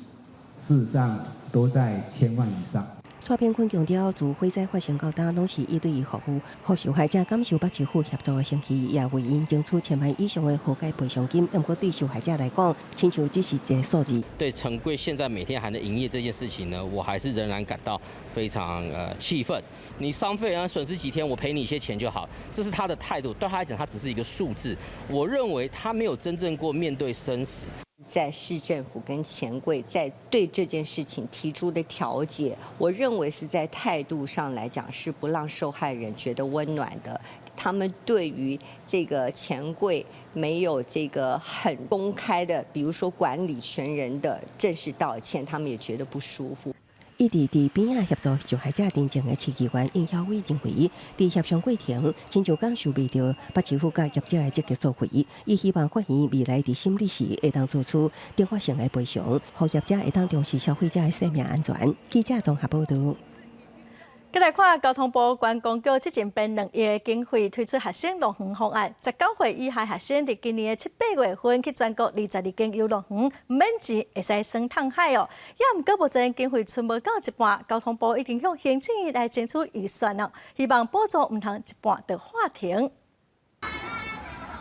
事實上都在千萬以上。蔡炳坤強調，自火災發生到今，攏是一對一服務，予受害者感受北市府協助的誠意，也為𪜶爭取千萬以上的和解賠償金。毋過對受害者來講，親像只是一個數字。對陳櫃現在每天還能營業這件事情呢，我還是仍然感到非常氣憤。你傷費啊，損失幾天，我賠你一些錢就好，這是他的態度。對他來講，他只是一個數字。我認為他沒有真正過面對生死。在市政府跟錢櫃在對這件事情提出的調解，我認為是在態度上來講是不讓受害人覺得溫暖的。他們對於這個錢櫃沒有這個很公開的，比如說管理權人的正式道歉，他們也覺得不舒服。一直佇邊仔協助受害者陳情的市議員應曉偉認為，佇協商過程，親像感受袂著北市府佮業者的積極作為，伊希望法院未來佇審理時會當做出懲罰性的賠償，予業者會當重視消費者的生命安全。記者綜合報導。繼來看交通部觀光局這陣編2億的經費推出學生樂園方案，19歲以下學生佇今年的七八月份去全國22間遊樂園，毋免錢會使耍迵海哦。也毋過目前經費賰無夠一半，交通部已經向行政院來爭取預算了，希望補助毋通一半就喊停。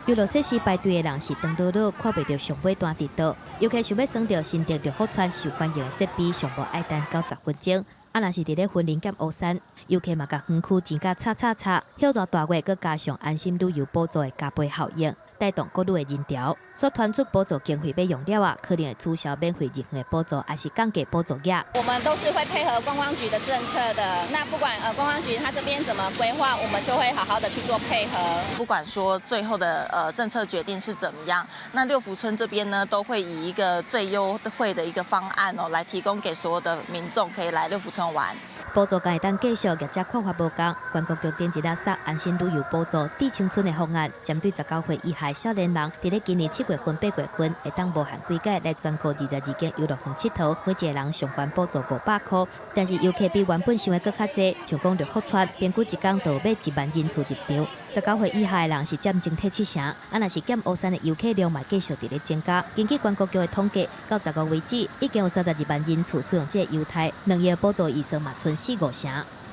遊樂設施排隊的人是長嚕嚕，看袂著上尾段佇佗。遊客想欲耍著新竹六福村受歡迎的設備，上無愛等90分鐘。啊，若是佇咧雲林佮烏山，遊客嘛共園區錢共插插插，歇熱大月，閣加上安心旅遊補助的加倍效應，帶動國旅的人潮，所傳出補助經費欲用了啊，可能會取消免費入園的補助，抑是降低補助額。我們都是會配合觀光局的政策的。那不管觀光局他這邊怎麼規劃，我們就會好好的去做配合。不管說最後的政策決定是怎麼樣，那六福村這邊呢，都會以一個最優惠的一個方案哦，來提供給所有的民眾可以來六福村玩。補助敢會當繼續，業者看法無仝。觀光局頂一日殺安心旅遊補助致青春的方案，針對19歲以下少年人，佇咧今年7月份、8月份，會當無限幾擺來全國22間遊樂園𨑨迌，每一個人上懸補助500箍。但是遊客比原本想的閣較濟，像講六福村平均一工就欲1萬人次入場。19歲以下的人是佔整體7成，啊，若是減烏山的遊客量嘛繼續佇咧增加。根據觀光局的統計，到15為止，已經有32萬人次使用這個優待，2億補助預算嘛賰四五成。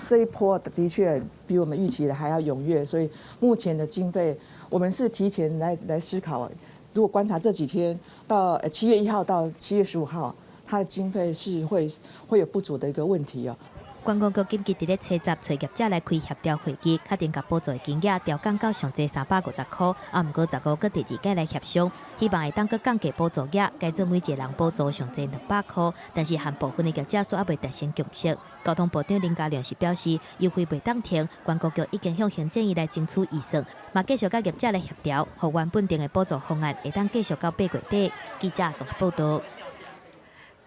這一波的確比我們預期的還要踴躍，所以目前的經費，我們是提前來思考。如果觀察這幾天到7月1號到7月15號，它的經費是會有不足的一個問題哦。觀光局緊急佇咧初十揣業者來開協調會議，確定共補助的金額調降到上濟350箍，啊，毋過15閣第二擺來協商，希望會當閣降低補助額，改做每一個人補助上濟200箍。但是和部分的業者煞猶未達成共識。交通部長林佳龍是表示，優惠袂當停，觀光局已經向行政院來爭取預算，嘛繼續佮業者來協調，予原本定的補助方案會當繼續到8月底。記者綜合報導。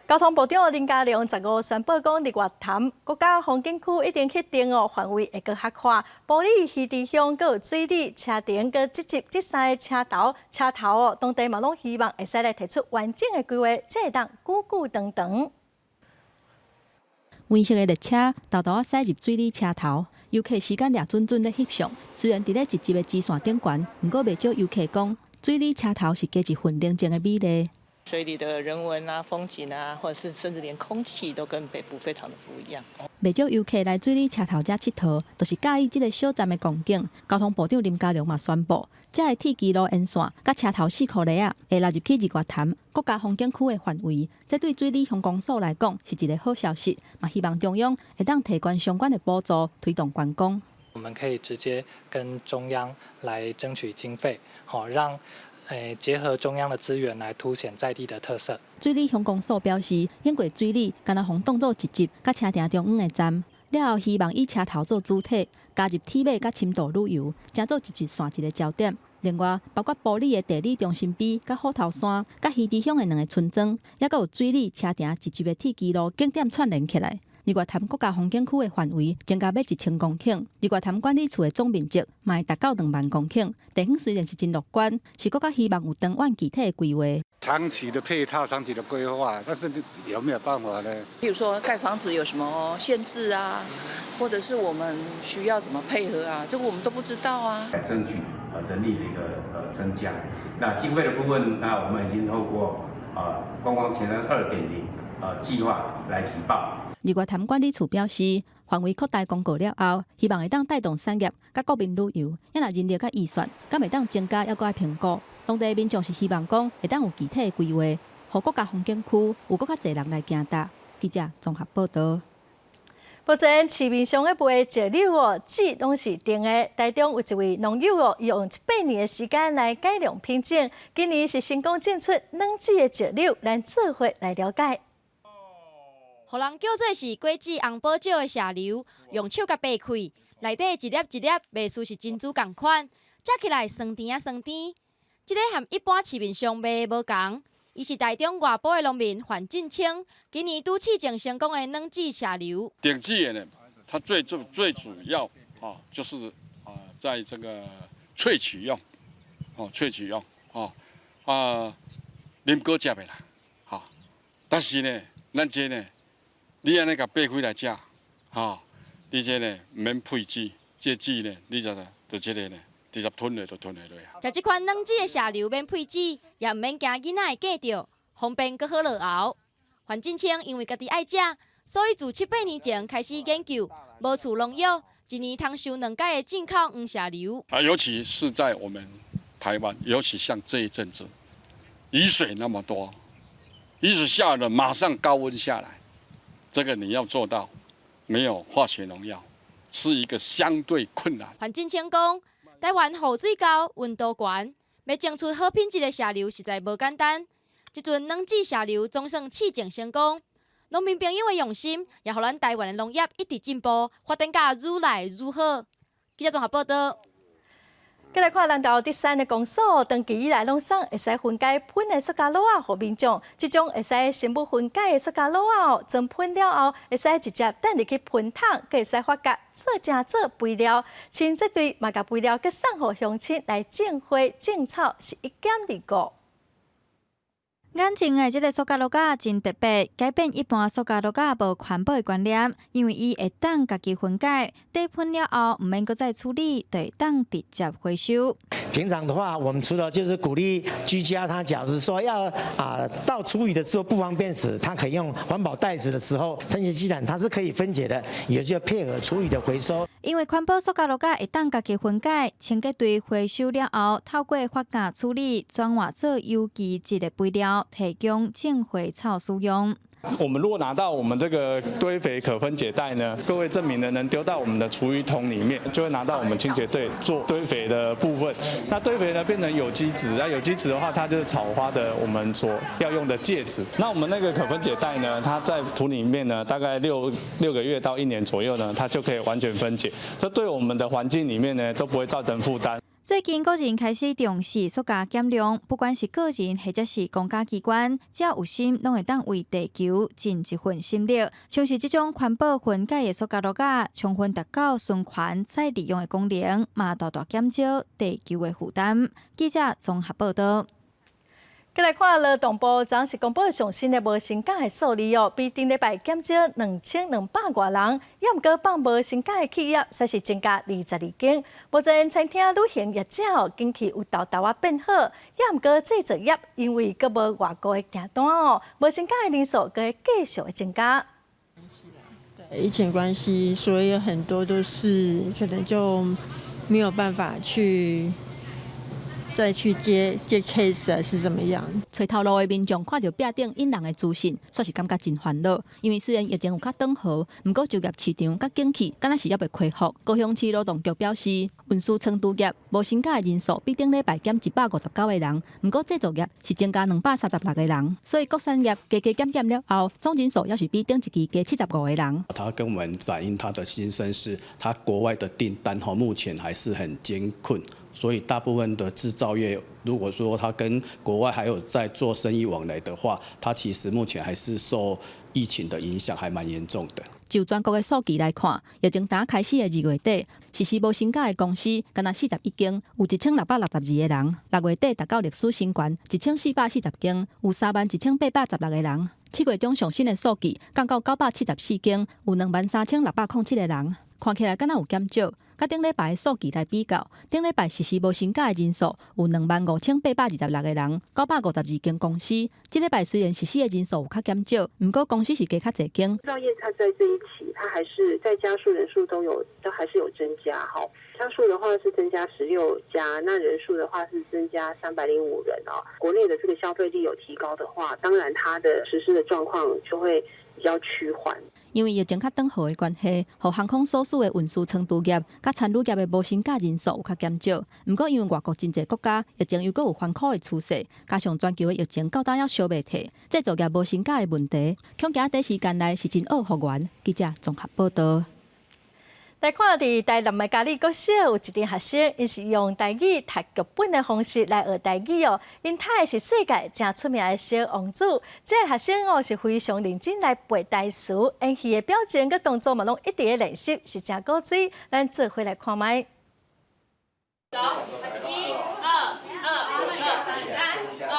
交通部長林佳龍15宣布講，日月潭國家風景區已經確定哦，範圍會閣較寬，埔里魚池鄉閣有水里車埕閣集集這三个車頭哦，當地嘛攏希望會使來提出完整的規劃，才會當久久長長。黃色的列車沓沓仔駛入水里車頭，遊客時間掠準準咧翕相。雖然佇咧一集的支線頂懸，毋過袂少遊客講，水里車頭是加一份寧靜的美麗。水里的人文啊、風景啊，或者是甚至連空氣都跟北部非常的不一樣。袂少遊客來水里車頭遮𨑨迌，就是佮意這个小站的光景。交通部長林佳龍嘛宣布，遮的鐵支路沿線佮車頭四箍里仔，會納入去日月潭國家風景區的範圍。這對水里鄉公所來講是一个好消息，嘛希望中央會當提懸相關的補助，推動觀光。我們可以直接跟中央來爭取經費，好讓。結合中央的資源來凸顯在地的特色。水里鄉公所表示，經過水里，敢若予當做一集佮車埕中央的站，了後希望以車頭做主體，加入鐵馬佮深度旅遊，成做一集線一个焦點。另外，包括埔里的地理中心碑、佮虎頭山、佮魚池鄉的兩个村莊，猶閣有水里車埕一集的鐵支路景點串聯起來。日月潭國家風景區的範圍增加欲1000公頃，日月潭管理處的總面積嘛會達到2萬公頃。地方雖然是真樂觀，是閣較希望有長遠具體的規劃。長期的配套、長期的規劃，但是有沒有辦法呢？比如說蓋房子有什麼限制啊，或者是我們需要怎麼配合啊？這個我們都不知道啊。爭取人力的一個增加，那經費的部分，那我們已經透過觀光前瞻2.0計劃來提報。日月潭管理處表示，範圍擴大公告了後，希望會當帶動產業佮國民旅遊，啊若人力佮預算，敢會當增加，猶閣愛評估。當地民眾是希望講會當有具體的規劃，予國家風景區有閣較濟人來行踏。記者綜合報導。目前市面上咧賣的石榴哦，籽攏是甜的。台中有一位農友哦，伊用7、8年的時間來改良品種，今年是成功種出軟籽的石榴，咱做伙來了解。予人叫做是果子紅寶石的石榴，用手共掰開，內底一粒一粒，袂輸是珍珠仝款，食起來酸甜仔酸甜。這个和一般市面上賣的無仝，伊是台中外埔的農民范進清，今年拄試種成功的軟籽石榴。頂級的呢，它最最最主要啊，就是啊，在這個萃取用，哦，萃取用，哦啊，啉果汁的啦，吼。但是呢，咱這呢，你按呢共掰開來食，吼，你這呢毋免配籽，這個籽呢，你就就這个呢，直接吞落就吞落去啊。食這款軟籽的石榴免配籽，也毋免驚囡仔會粿著，方便閣好落喉。范進清因為家己愛食，所以自7、8年前開始研究，無厝農藥，一年通收兩擺的進口黃石榴。啊，尤其是在我們台灣，尤其像這一陣子，雨水那麼多，雨水下了馬上高溫下來，這個你要做到沒有化學農藥，是一個相對困難。范進清講，台灣雨水高，溫度懸，欲種出好品質的石榴實在無簡單。這陣軟籽石榴總算試種成功，農民朋友的用心，也予咱台灣的農業一直進步，發展甲愈來愈好。記者綜合報導。繼來看南投竹山的公所，長期以來攏送會使分解噴的塑膠簍仔予民眾，這種會使生物分解的塑膠簍仔哦，裝噴了後會使直接擲入去噴桶，閣會使發酵做成做肥料。像這隊嘛共肥料閣送予鄉親來種花種草，是一減二顧。眼前的這个塑膠簍仔真特別，改變一般塑膠簍仔無環保的觀念，因為伊會當家己分解，底噴了後毋免閣再處理，就會當直接回收。平常的話，我們除了就是鼓勵居家，他假如說要倒廚餘的時候不方便時，他可以用環保袋子的時候，這些既然它是可以分解的，也就配合廚餘的回收。因為環保塑膠簍仔會當家己分解，清潔隊回收了後，透過發酵處理，轉換做有機質的肥料，提供種花草使用。我們如果拿到我們這個堆肥可分解袋呢，各位證明呢能丟到我們的廚餘桶裡面，就會拿到我們清潔隊做堆肥的部分。那堆肥呢變成有機質，那有機質的話，它就是草花的我們所要用的介質。那我們那個可分解袋呢，它在土裡面呢，大概6個月到一年左右呢，它就可以完全分解。這對我們的環境裡面呢都不會造成負擔。最近，國人開始重視塑膠減量，不管是個人或者是公家機關，只要有心，攏會當為地球盡一份心力。像是這種環保分解的塑膠簍仔，充分達到循環再利用的功能，嘛大大減少地球的負擔。記者綜合報導。繼來看勞動部，昨是公布上新的無薪假的數字哦，比頂禮拜減少2200外人，也毋過放無薪假的企業，煞是增加22間。目前餐廳、旅行業者哦，景氣有沓沓仔變好，也毋過製造業因為閣無外國的訂單哦，無薪假的人數閣會繼續的增加。疫情關係，所以很多都是可能就沒有辦法去再去接接 case 還是怎麼樣？揣頭路的民眾看著壁頂引人的資訊，煞是感覺真煩惱。因為雖然疫情有較轉好，毋過就業市場佮景氣，敢若是猶未恢復。高雄市勞動局表示，運輸倉儲業無薪假的人數比頂禮拜減159個人，毋過製造業是增加236個人，所以各產業加加減減了後，總人數猶是比頂一期加75個人。他跟我們反映他的心聲是，他國外的訂單吼目前還是很艱困，所以大部分的製造業，如果說他跟國外還有在做生意往來的話，他其實目前還是受疫情的影響，還蠻嚴重的。就全國的數據來看，疫情剛開始的2月底，實施無薪假的公司，敢若41間，有1662個人；6月底達到歷史新高，1440間，有31816個人。7月中上新的數據降到974間，有23607個人，看起來敢若有減少。佮頂禮拜的數據來比較，頂禮拜實施無薪假的人數有25826個人，952間公司。這禮拜雖然實施的人數有較減少，毋過公司是加較濟間。製造業它在這一期，它還是在家數人數都有，都還是有增加。哈，家數的話是增加16家，那人數的話是增加305人哦。國內的這個消費力有提高的話，當然它的實施的狀況就會比較趨緩。因為疫情較轉好的關係，予航空所屬的運輸倉儲業佮餐旅業的無薪假人數有較減少。毋過因為外國真濟國家疫情猶閣有反箍的趨勢，加上全球的疫情到今猶燒袂退，製造業無薪假的問題，恐驚短時間內是真惡復原。記者綜合報道。來看佇台南的嘉里國小有一陣學生，𪜶是用台語讀劇本的方式來學台語哦。𪜶讀的是世界誠出名的小王子，這个學生哦是非常認真來背台詞，演戲的表情佮動作嘛攏一直咧練習，是誠古錐。咱做伙來看覓。走，一、二、二、二、三、二、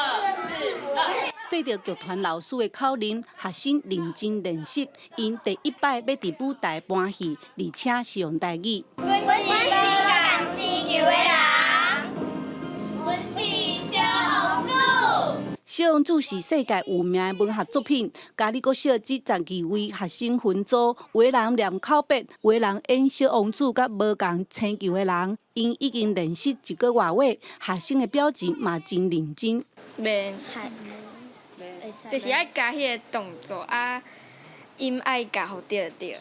四、二。對著劇團老師的口令，學生認真練習。𪜶第一擺欲佇舞台搬戲，而且是用台語。阮是仝星球的人，阮是小王子。小王子是世界有名的文學作品。嘉里國小這12位學生分組，有的人念口白，有的人演小王子佮無仝星球的人。𪜶已經練習一個外月，學生的表情嘛真認真。免，就是愛加彼個動作啊，音愛共予對對。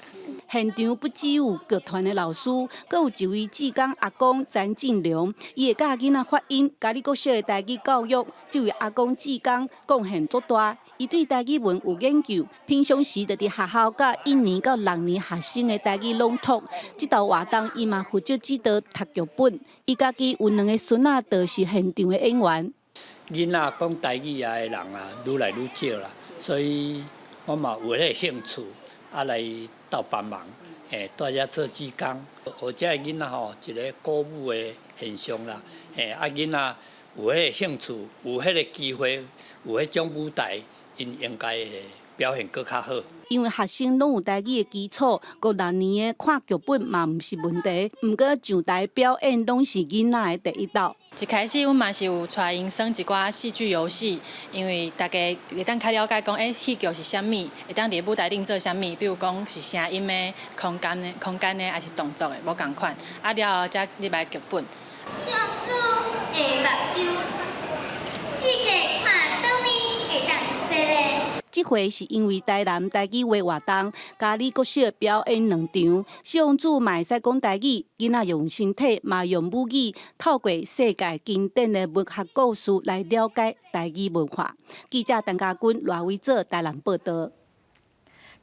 現場不只有劇團的老師，閣有一位志工阿公詹進良，伊會教囡仔發音。嘉里國小的台語教育，這位阿公志工貢獻足大。伊對台語文有研究，平常時就佇學校佮一年到六年學生的台語朗讀。這道活動伊嘛負責指導讀劇本。伊家己有兩个孫仔，就是現場的演員。囡仔講台語啊的人啊，愈來愈少啦，所以我嘛有彼个興趣，啊來鬥幫忙，蹛遮做志工，予這个囡仔吼一个鼓舞的現象啦，啊囡仔有彼个興趣，有彼個機會，有彼種舞台，𪜶應該會表現閣較好。因為學生攏有台語的基礎，五六年的看劇本嘛毋是問題。毋過上台表演攏是囡仔的第一道。一開始阮嘛是有帶𪜶耍一寡戲劇遊戲，因為大家會當較了解講，戲劇是啥物，會當佇舞台頂做啥物，比如講是聲音的、空間的、空間的，抑是動作的，無仝款。啊了後才入來劇本。小豬的目睭，世界看佗位會當坐咧。這回是因為台南台語話活動，嘉里國小表演兩場，小王子嘛會使講台語，囡仔用身體嘛用母語，透過世界經典的文學故事來了解台語文化。記者陳家軍、賴偉哲台南報導。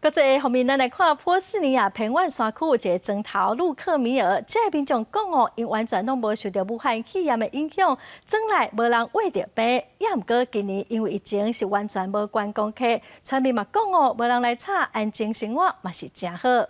國際方面，咱來看波斯尼亞偏遠山區有一个莊頭魯克米爾，這个民眾講哦，𪜶完全攏無受著武漢肺炎的影響，莊內無人患著病。也毋過今年因為疫情是完全無觀光客，村民嘛講哦，無人來吵，安靜生活嘛是誠好。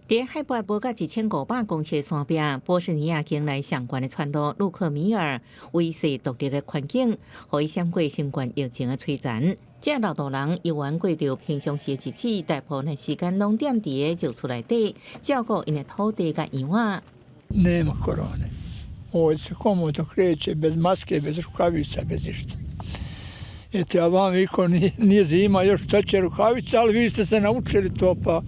佇海拔無到1500公尺的山壁，波斯尼亞境內上懸的村落魯克米爾，維持獨立的環境，予伊閃過新冠疫情的摧殘。這老大人猶原過著平常時的日子，大部分時間攏踮佇个石厝內底，照顧𪜶的土地佮羊仔。 Nema korone. Ovdje se komotno kreće, bez maske, bez rukavica, bez išta. Eto, ja vam viko, nije zima, još šta će rukavice, ali vi ste se naučili to, pa.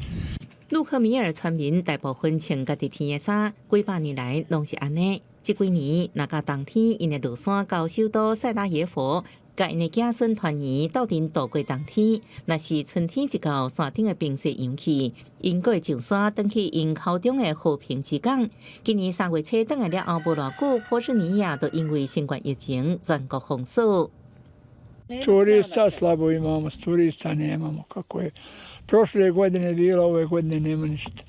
魯克米爾村民大部分穿家己添的衫，幾百年來攏是按呢。這幾年，若到冬天，𪜶會落山到首都薩拉耶夫，佮𪜶的子孫團圓，鬥陣度過冬天。若是春天一到，山頂的冰雪融去，𪜶閣會上山，轉去𪜶口中的和平之港。今年3月初轉來了後無偌久，波斯尼亞就因為新冠疫情全國封鎖。 Turista slabo imamo, turista nemamo kako je. Prošle godine bilo, ove godine nema ništa.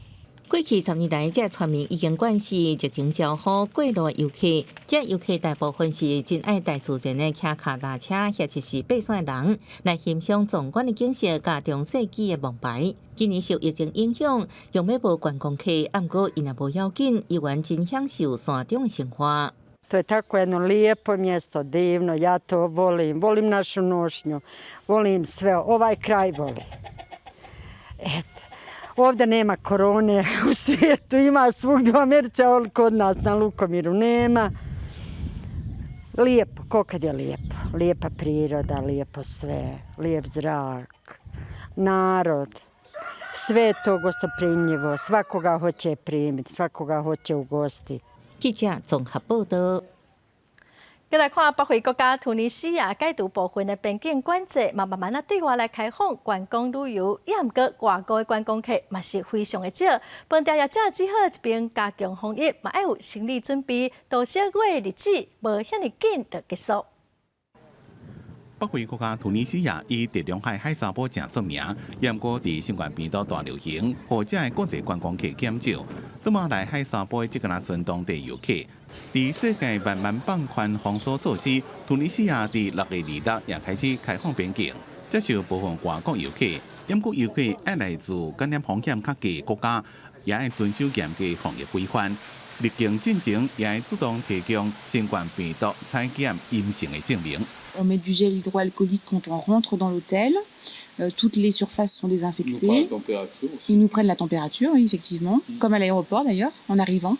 過去10年來，這村民已經慣勢熱情招呼過路的遊客。這遊客大部分是真愛大自然的騎跤踏車，或者是爬山的人，來欣賞壯觀的景色佮中世紀的墓牌。今年受疫情影響，用欲無觀光客，毋過𪜶也無要緊，依然真享受山中的生活。 To je tako jedno lijepo mjesto, divno, ja to volim, volim našu Nošnju, volim sve, ovaj kraj volim. Eto, ovdje nema korone u svijetu, ima svugdje u Americi, ali kod nas na Lukomiru nema. Lijepo, ko kad je lijepo, lijepa priroda, lijepo sve, lijep zrak, narod. Sve je to gostoprimljivo, svakoga hoće primiti, svakoga hoće ugostiti. 記者綜合報道。繼來看北非國家突尼西亞解除部分的邊境管制，嘛慢慢仔對外來開放觀光旅遊，也毋過外國的觀光客嘛是非常的少。飯店業者只好一邊加強防疫，嘛愛有心理準備，度小月的日子無遐爾緊就結束。北非國家突尼西亞以地中海海沙埔誠出名，毋過佇新冠病毒大流行，予遮的國際觀光客減少，這馬來海沙埔這個賰當地遊客。佇世界慢慢放寬封鎖措施，突尼西亞佇6月26也開始開放邊境，接受部分外國遊客。毋過遊客愛來自感染風險較低國家，也愛遵守嚴格防疫規範。入境進前也愛主動提供新冠病毒採檢陰性的證明。 On met du gel hydroalcoolique quand on rentre dans l'hôtel. Toutes les surfaces sont désinfectées. Ils nous prennent la température, oui, effectivement, comme à l'aéroport d'ailleurs, en arrivant.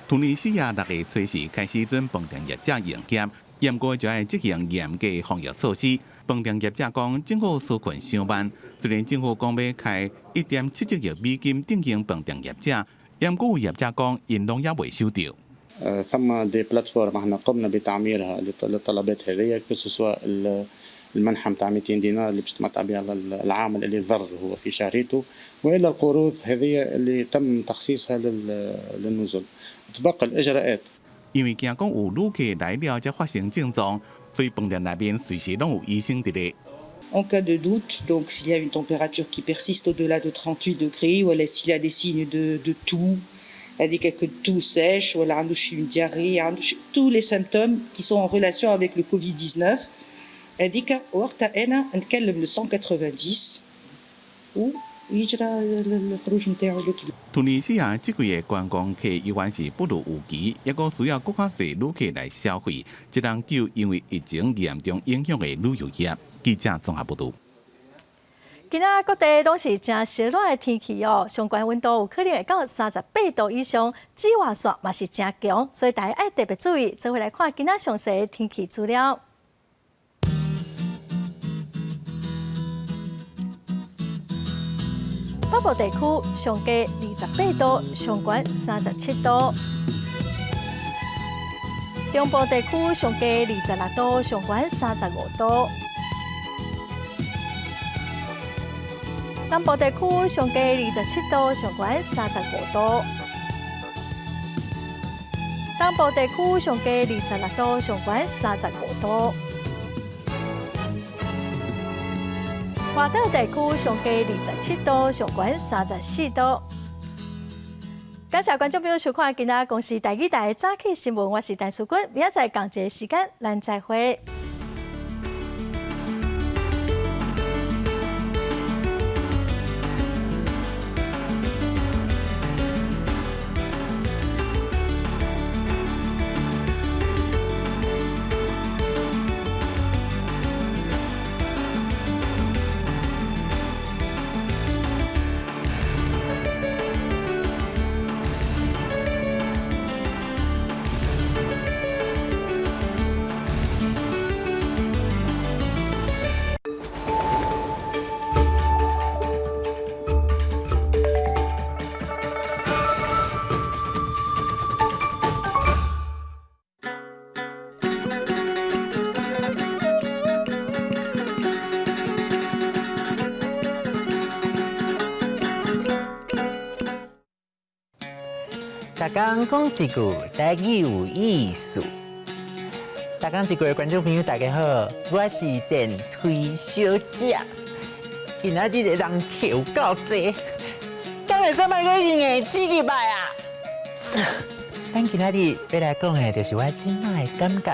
突尼西亞6月初四開始準飯店業者營業，毋過就愛執行嚴格防疫措施。飯店業者講，政府紓困傷慢，雖然政府講欲開1.77億美金振興飯店業者，毋過有業者講，𪜶攏猶未收著。 ثم des plateformes احنا قمنا بتعميرها للطلبات هذه، que ce soit المنحة نتاع 200 دينار اللي باش تمتع بها العامل اللي ضر هو في شهريته، والا القروض هذه اللي تم تخصيصها للنزل. تبقى الاجراءات 因為驚講有旅客來了才發生症狀，所以飯店內面隨時攏有醫生佇咧。 En cas de doute, donc s'il y a une température qui persiste au-delà de 38 degrés, ou s'il y a des signes de toux, هذيك toux sèche, ولا عنده une diarrhée, عنده tous les symptômes qui sont en relation avec le Covid-19, هذيك وقتها انا نكلم le 190 ويجرى الخروج نتاعو. 突尼西亞這季的觀光客依然是不如預期，猶閣需要閣較濟旅客來消費，才能救因為疫情嚴重影響的旅遊業。記者綜合報導。今仔各地攏是誠燒熱的天氣哦，上懸溫度有可能會到38度以上，紫外線嘛是誠強，所以大家愛特別注意。做伙來看今仔詳細的天氣資料。北部地區上低28度，上懸37度；中部地區上低26度，上懸35度；南部地區上低27度，上懸35度；東部地區上低26度，上懸35度。外島地區上低27度，上懸34度。感謝觀眾朋友收看今仔公視台語台早起新聞，我是陳淑君，明仔載仝一个時間，咱再會。工講一句台語有意思。逐工一句的觀眾朋友，大家好，我是電推小姐。今仔日的人客有夠濟，敢會使莫閣硬擠入來啊？咱今仔日欲來講的，就是我這擺的感覺，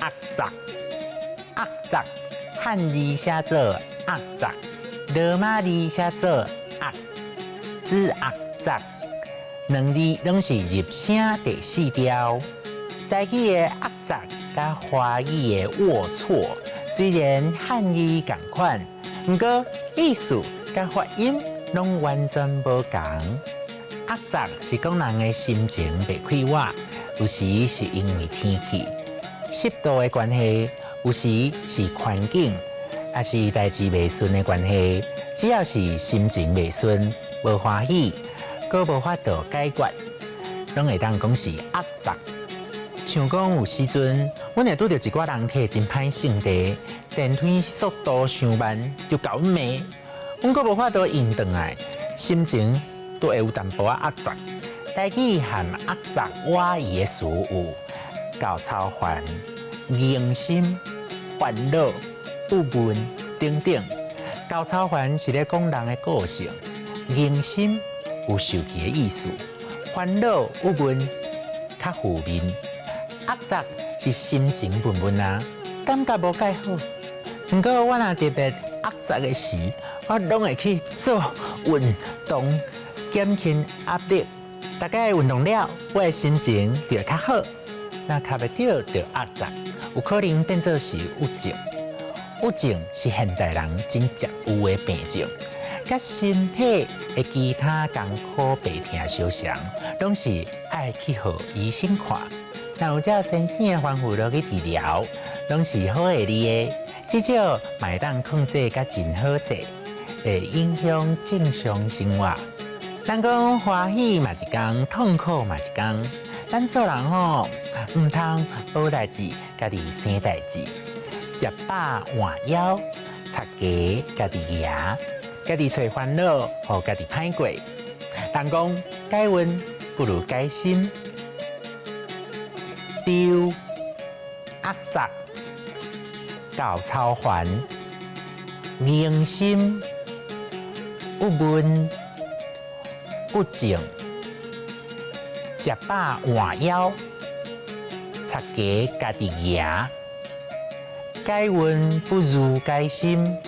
壓雜，壓雜，漢字寫做壓雜，羅馬字寫做壓，子壓雜，兩字攏是入聲第四調。台語的壓雜佮華語的齷齪，雖然漢字仝款，毋過意思佮發音攏完全無仝。壓雜是講人的心情袂快活，有時是因為天氣、濕度的關係，有時是環境，抑是代誌袂順的關係。只要是心情袂順、無歡喜，閣無法度解決，攏會當講是壓雜。像講有時陣，阮會拄著一寡人客真歹性地，電梯速度傷慢，就共阮罵，阮閣無法度應轉來，心情都會有淡薄仔壓雜。台語含壓雜倚意的詞有厚操煩、凝心、煩惱、鬱悶等等。厚操煩是咧講人的個性，凝心有受氣的意思，煩惱、鬱悶較負面。壓雜是心情悶悶啊，感覺無蓋好。毋過我若特別壓雜的時，我攏會去做運動，減輕壓力。大概運動了，我的心情就會較好。若較袂著就壓雜，有可能變做是鬱症。鬱症是現代人真常有的病症，佮身體的其他艱苦病痛相像，攏是愛去予醫生看。若有照先生的吩咐落去治療，攏是好會利的。至少嘛會當控制甲真好勢，會影響正常生活。人講歡喜嘛一工，痛苦嘛一工。咱做人吼，毋通無代誌，家己生代誌。食飽換枵，插低家己蜈，家己揣煩惱，予家己歹過。人講改運不如改心。丟壓雜、厚操煩、凝心、鬱悶、鬱症、食飽換枵、插低家己蜈，改運不如改心。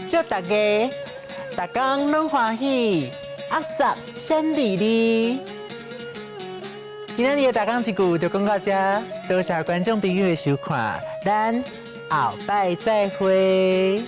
祝大家逐工攏歡喜，壓雜閃離離。今仔日的逐工一句就講到這，多謝觀眾朋友的收看，咱後擺再會。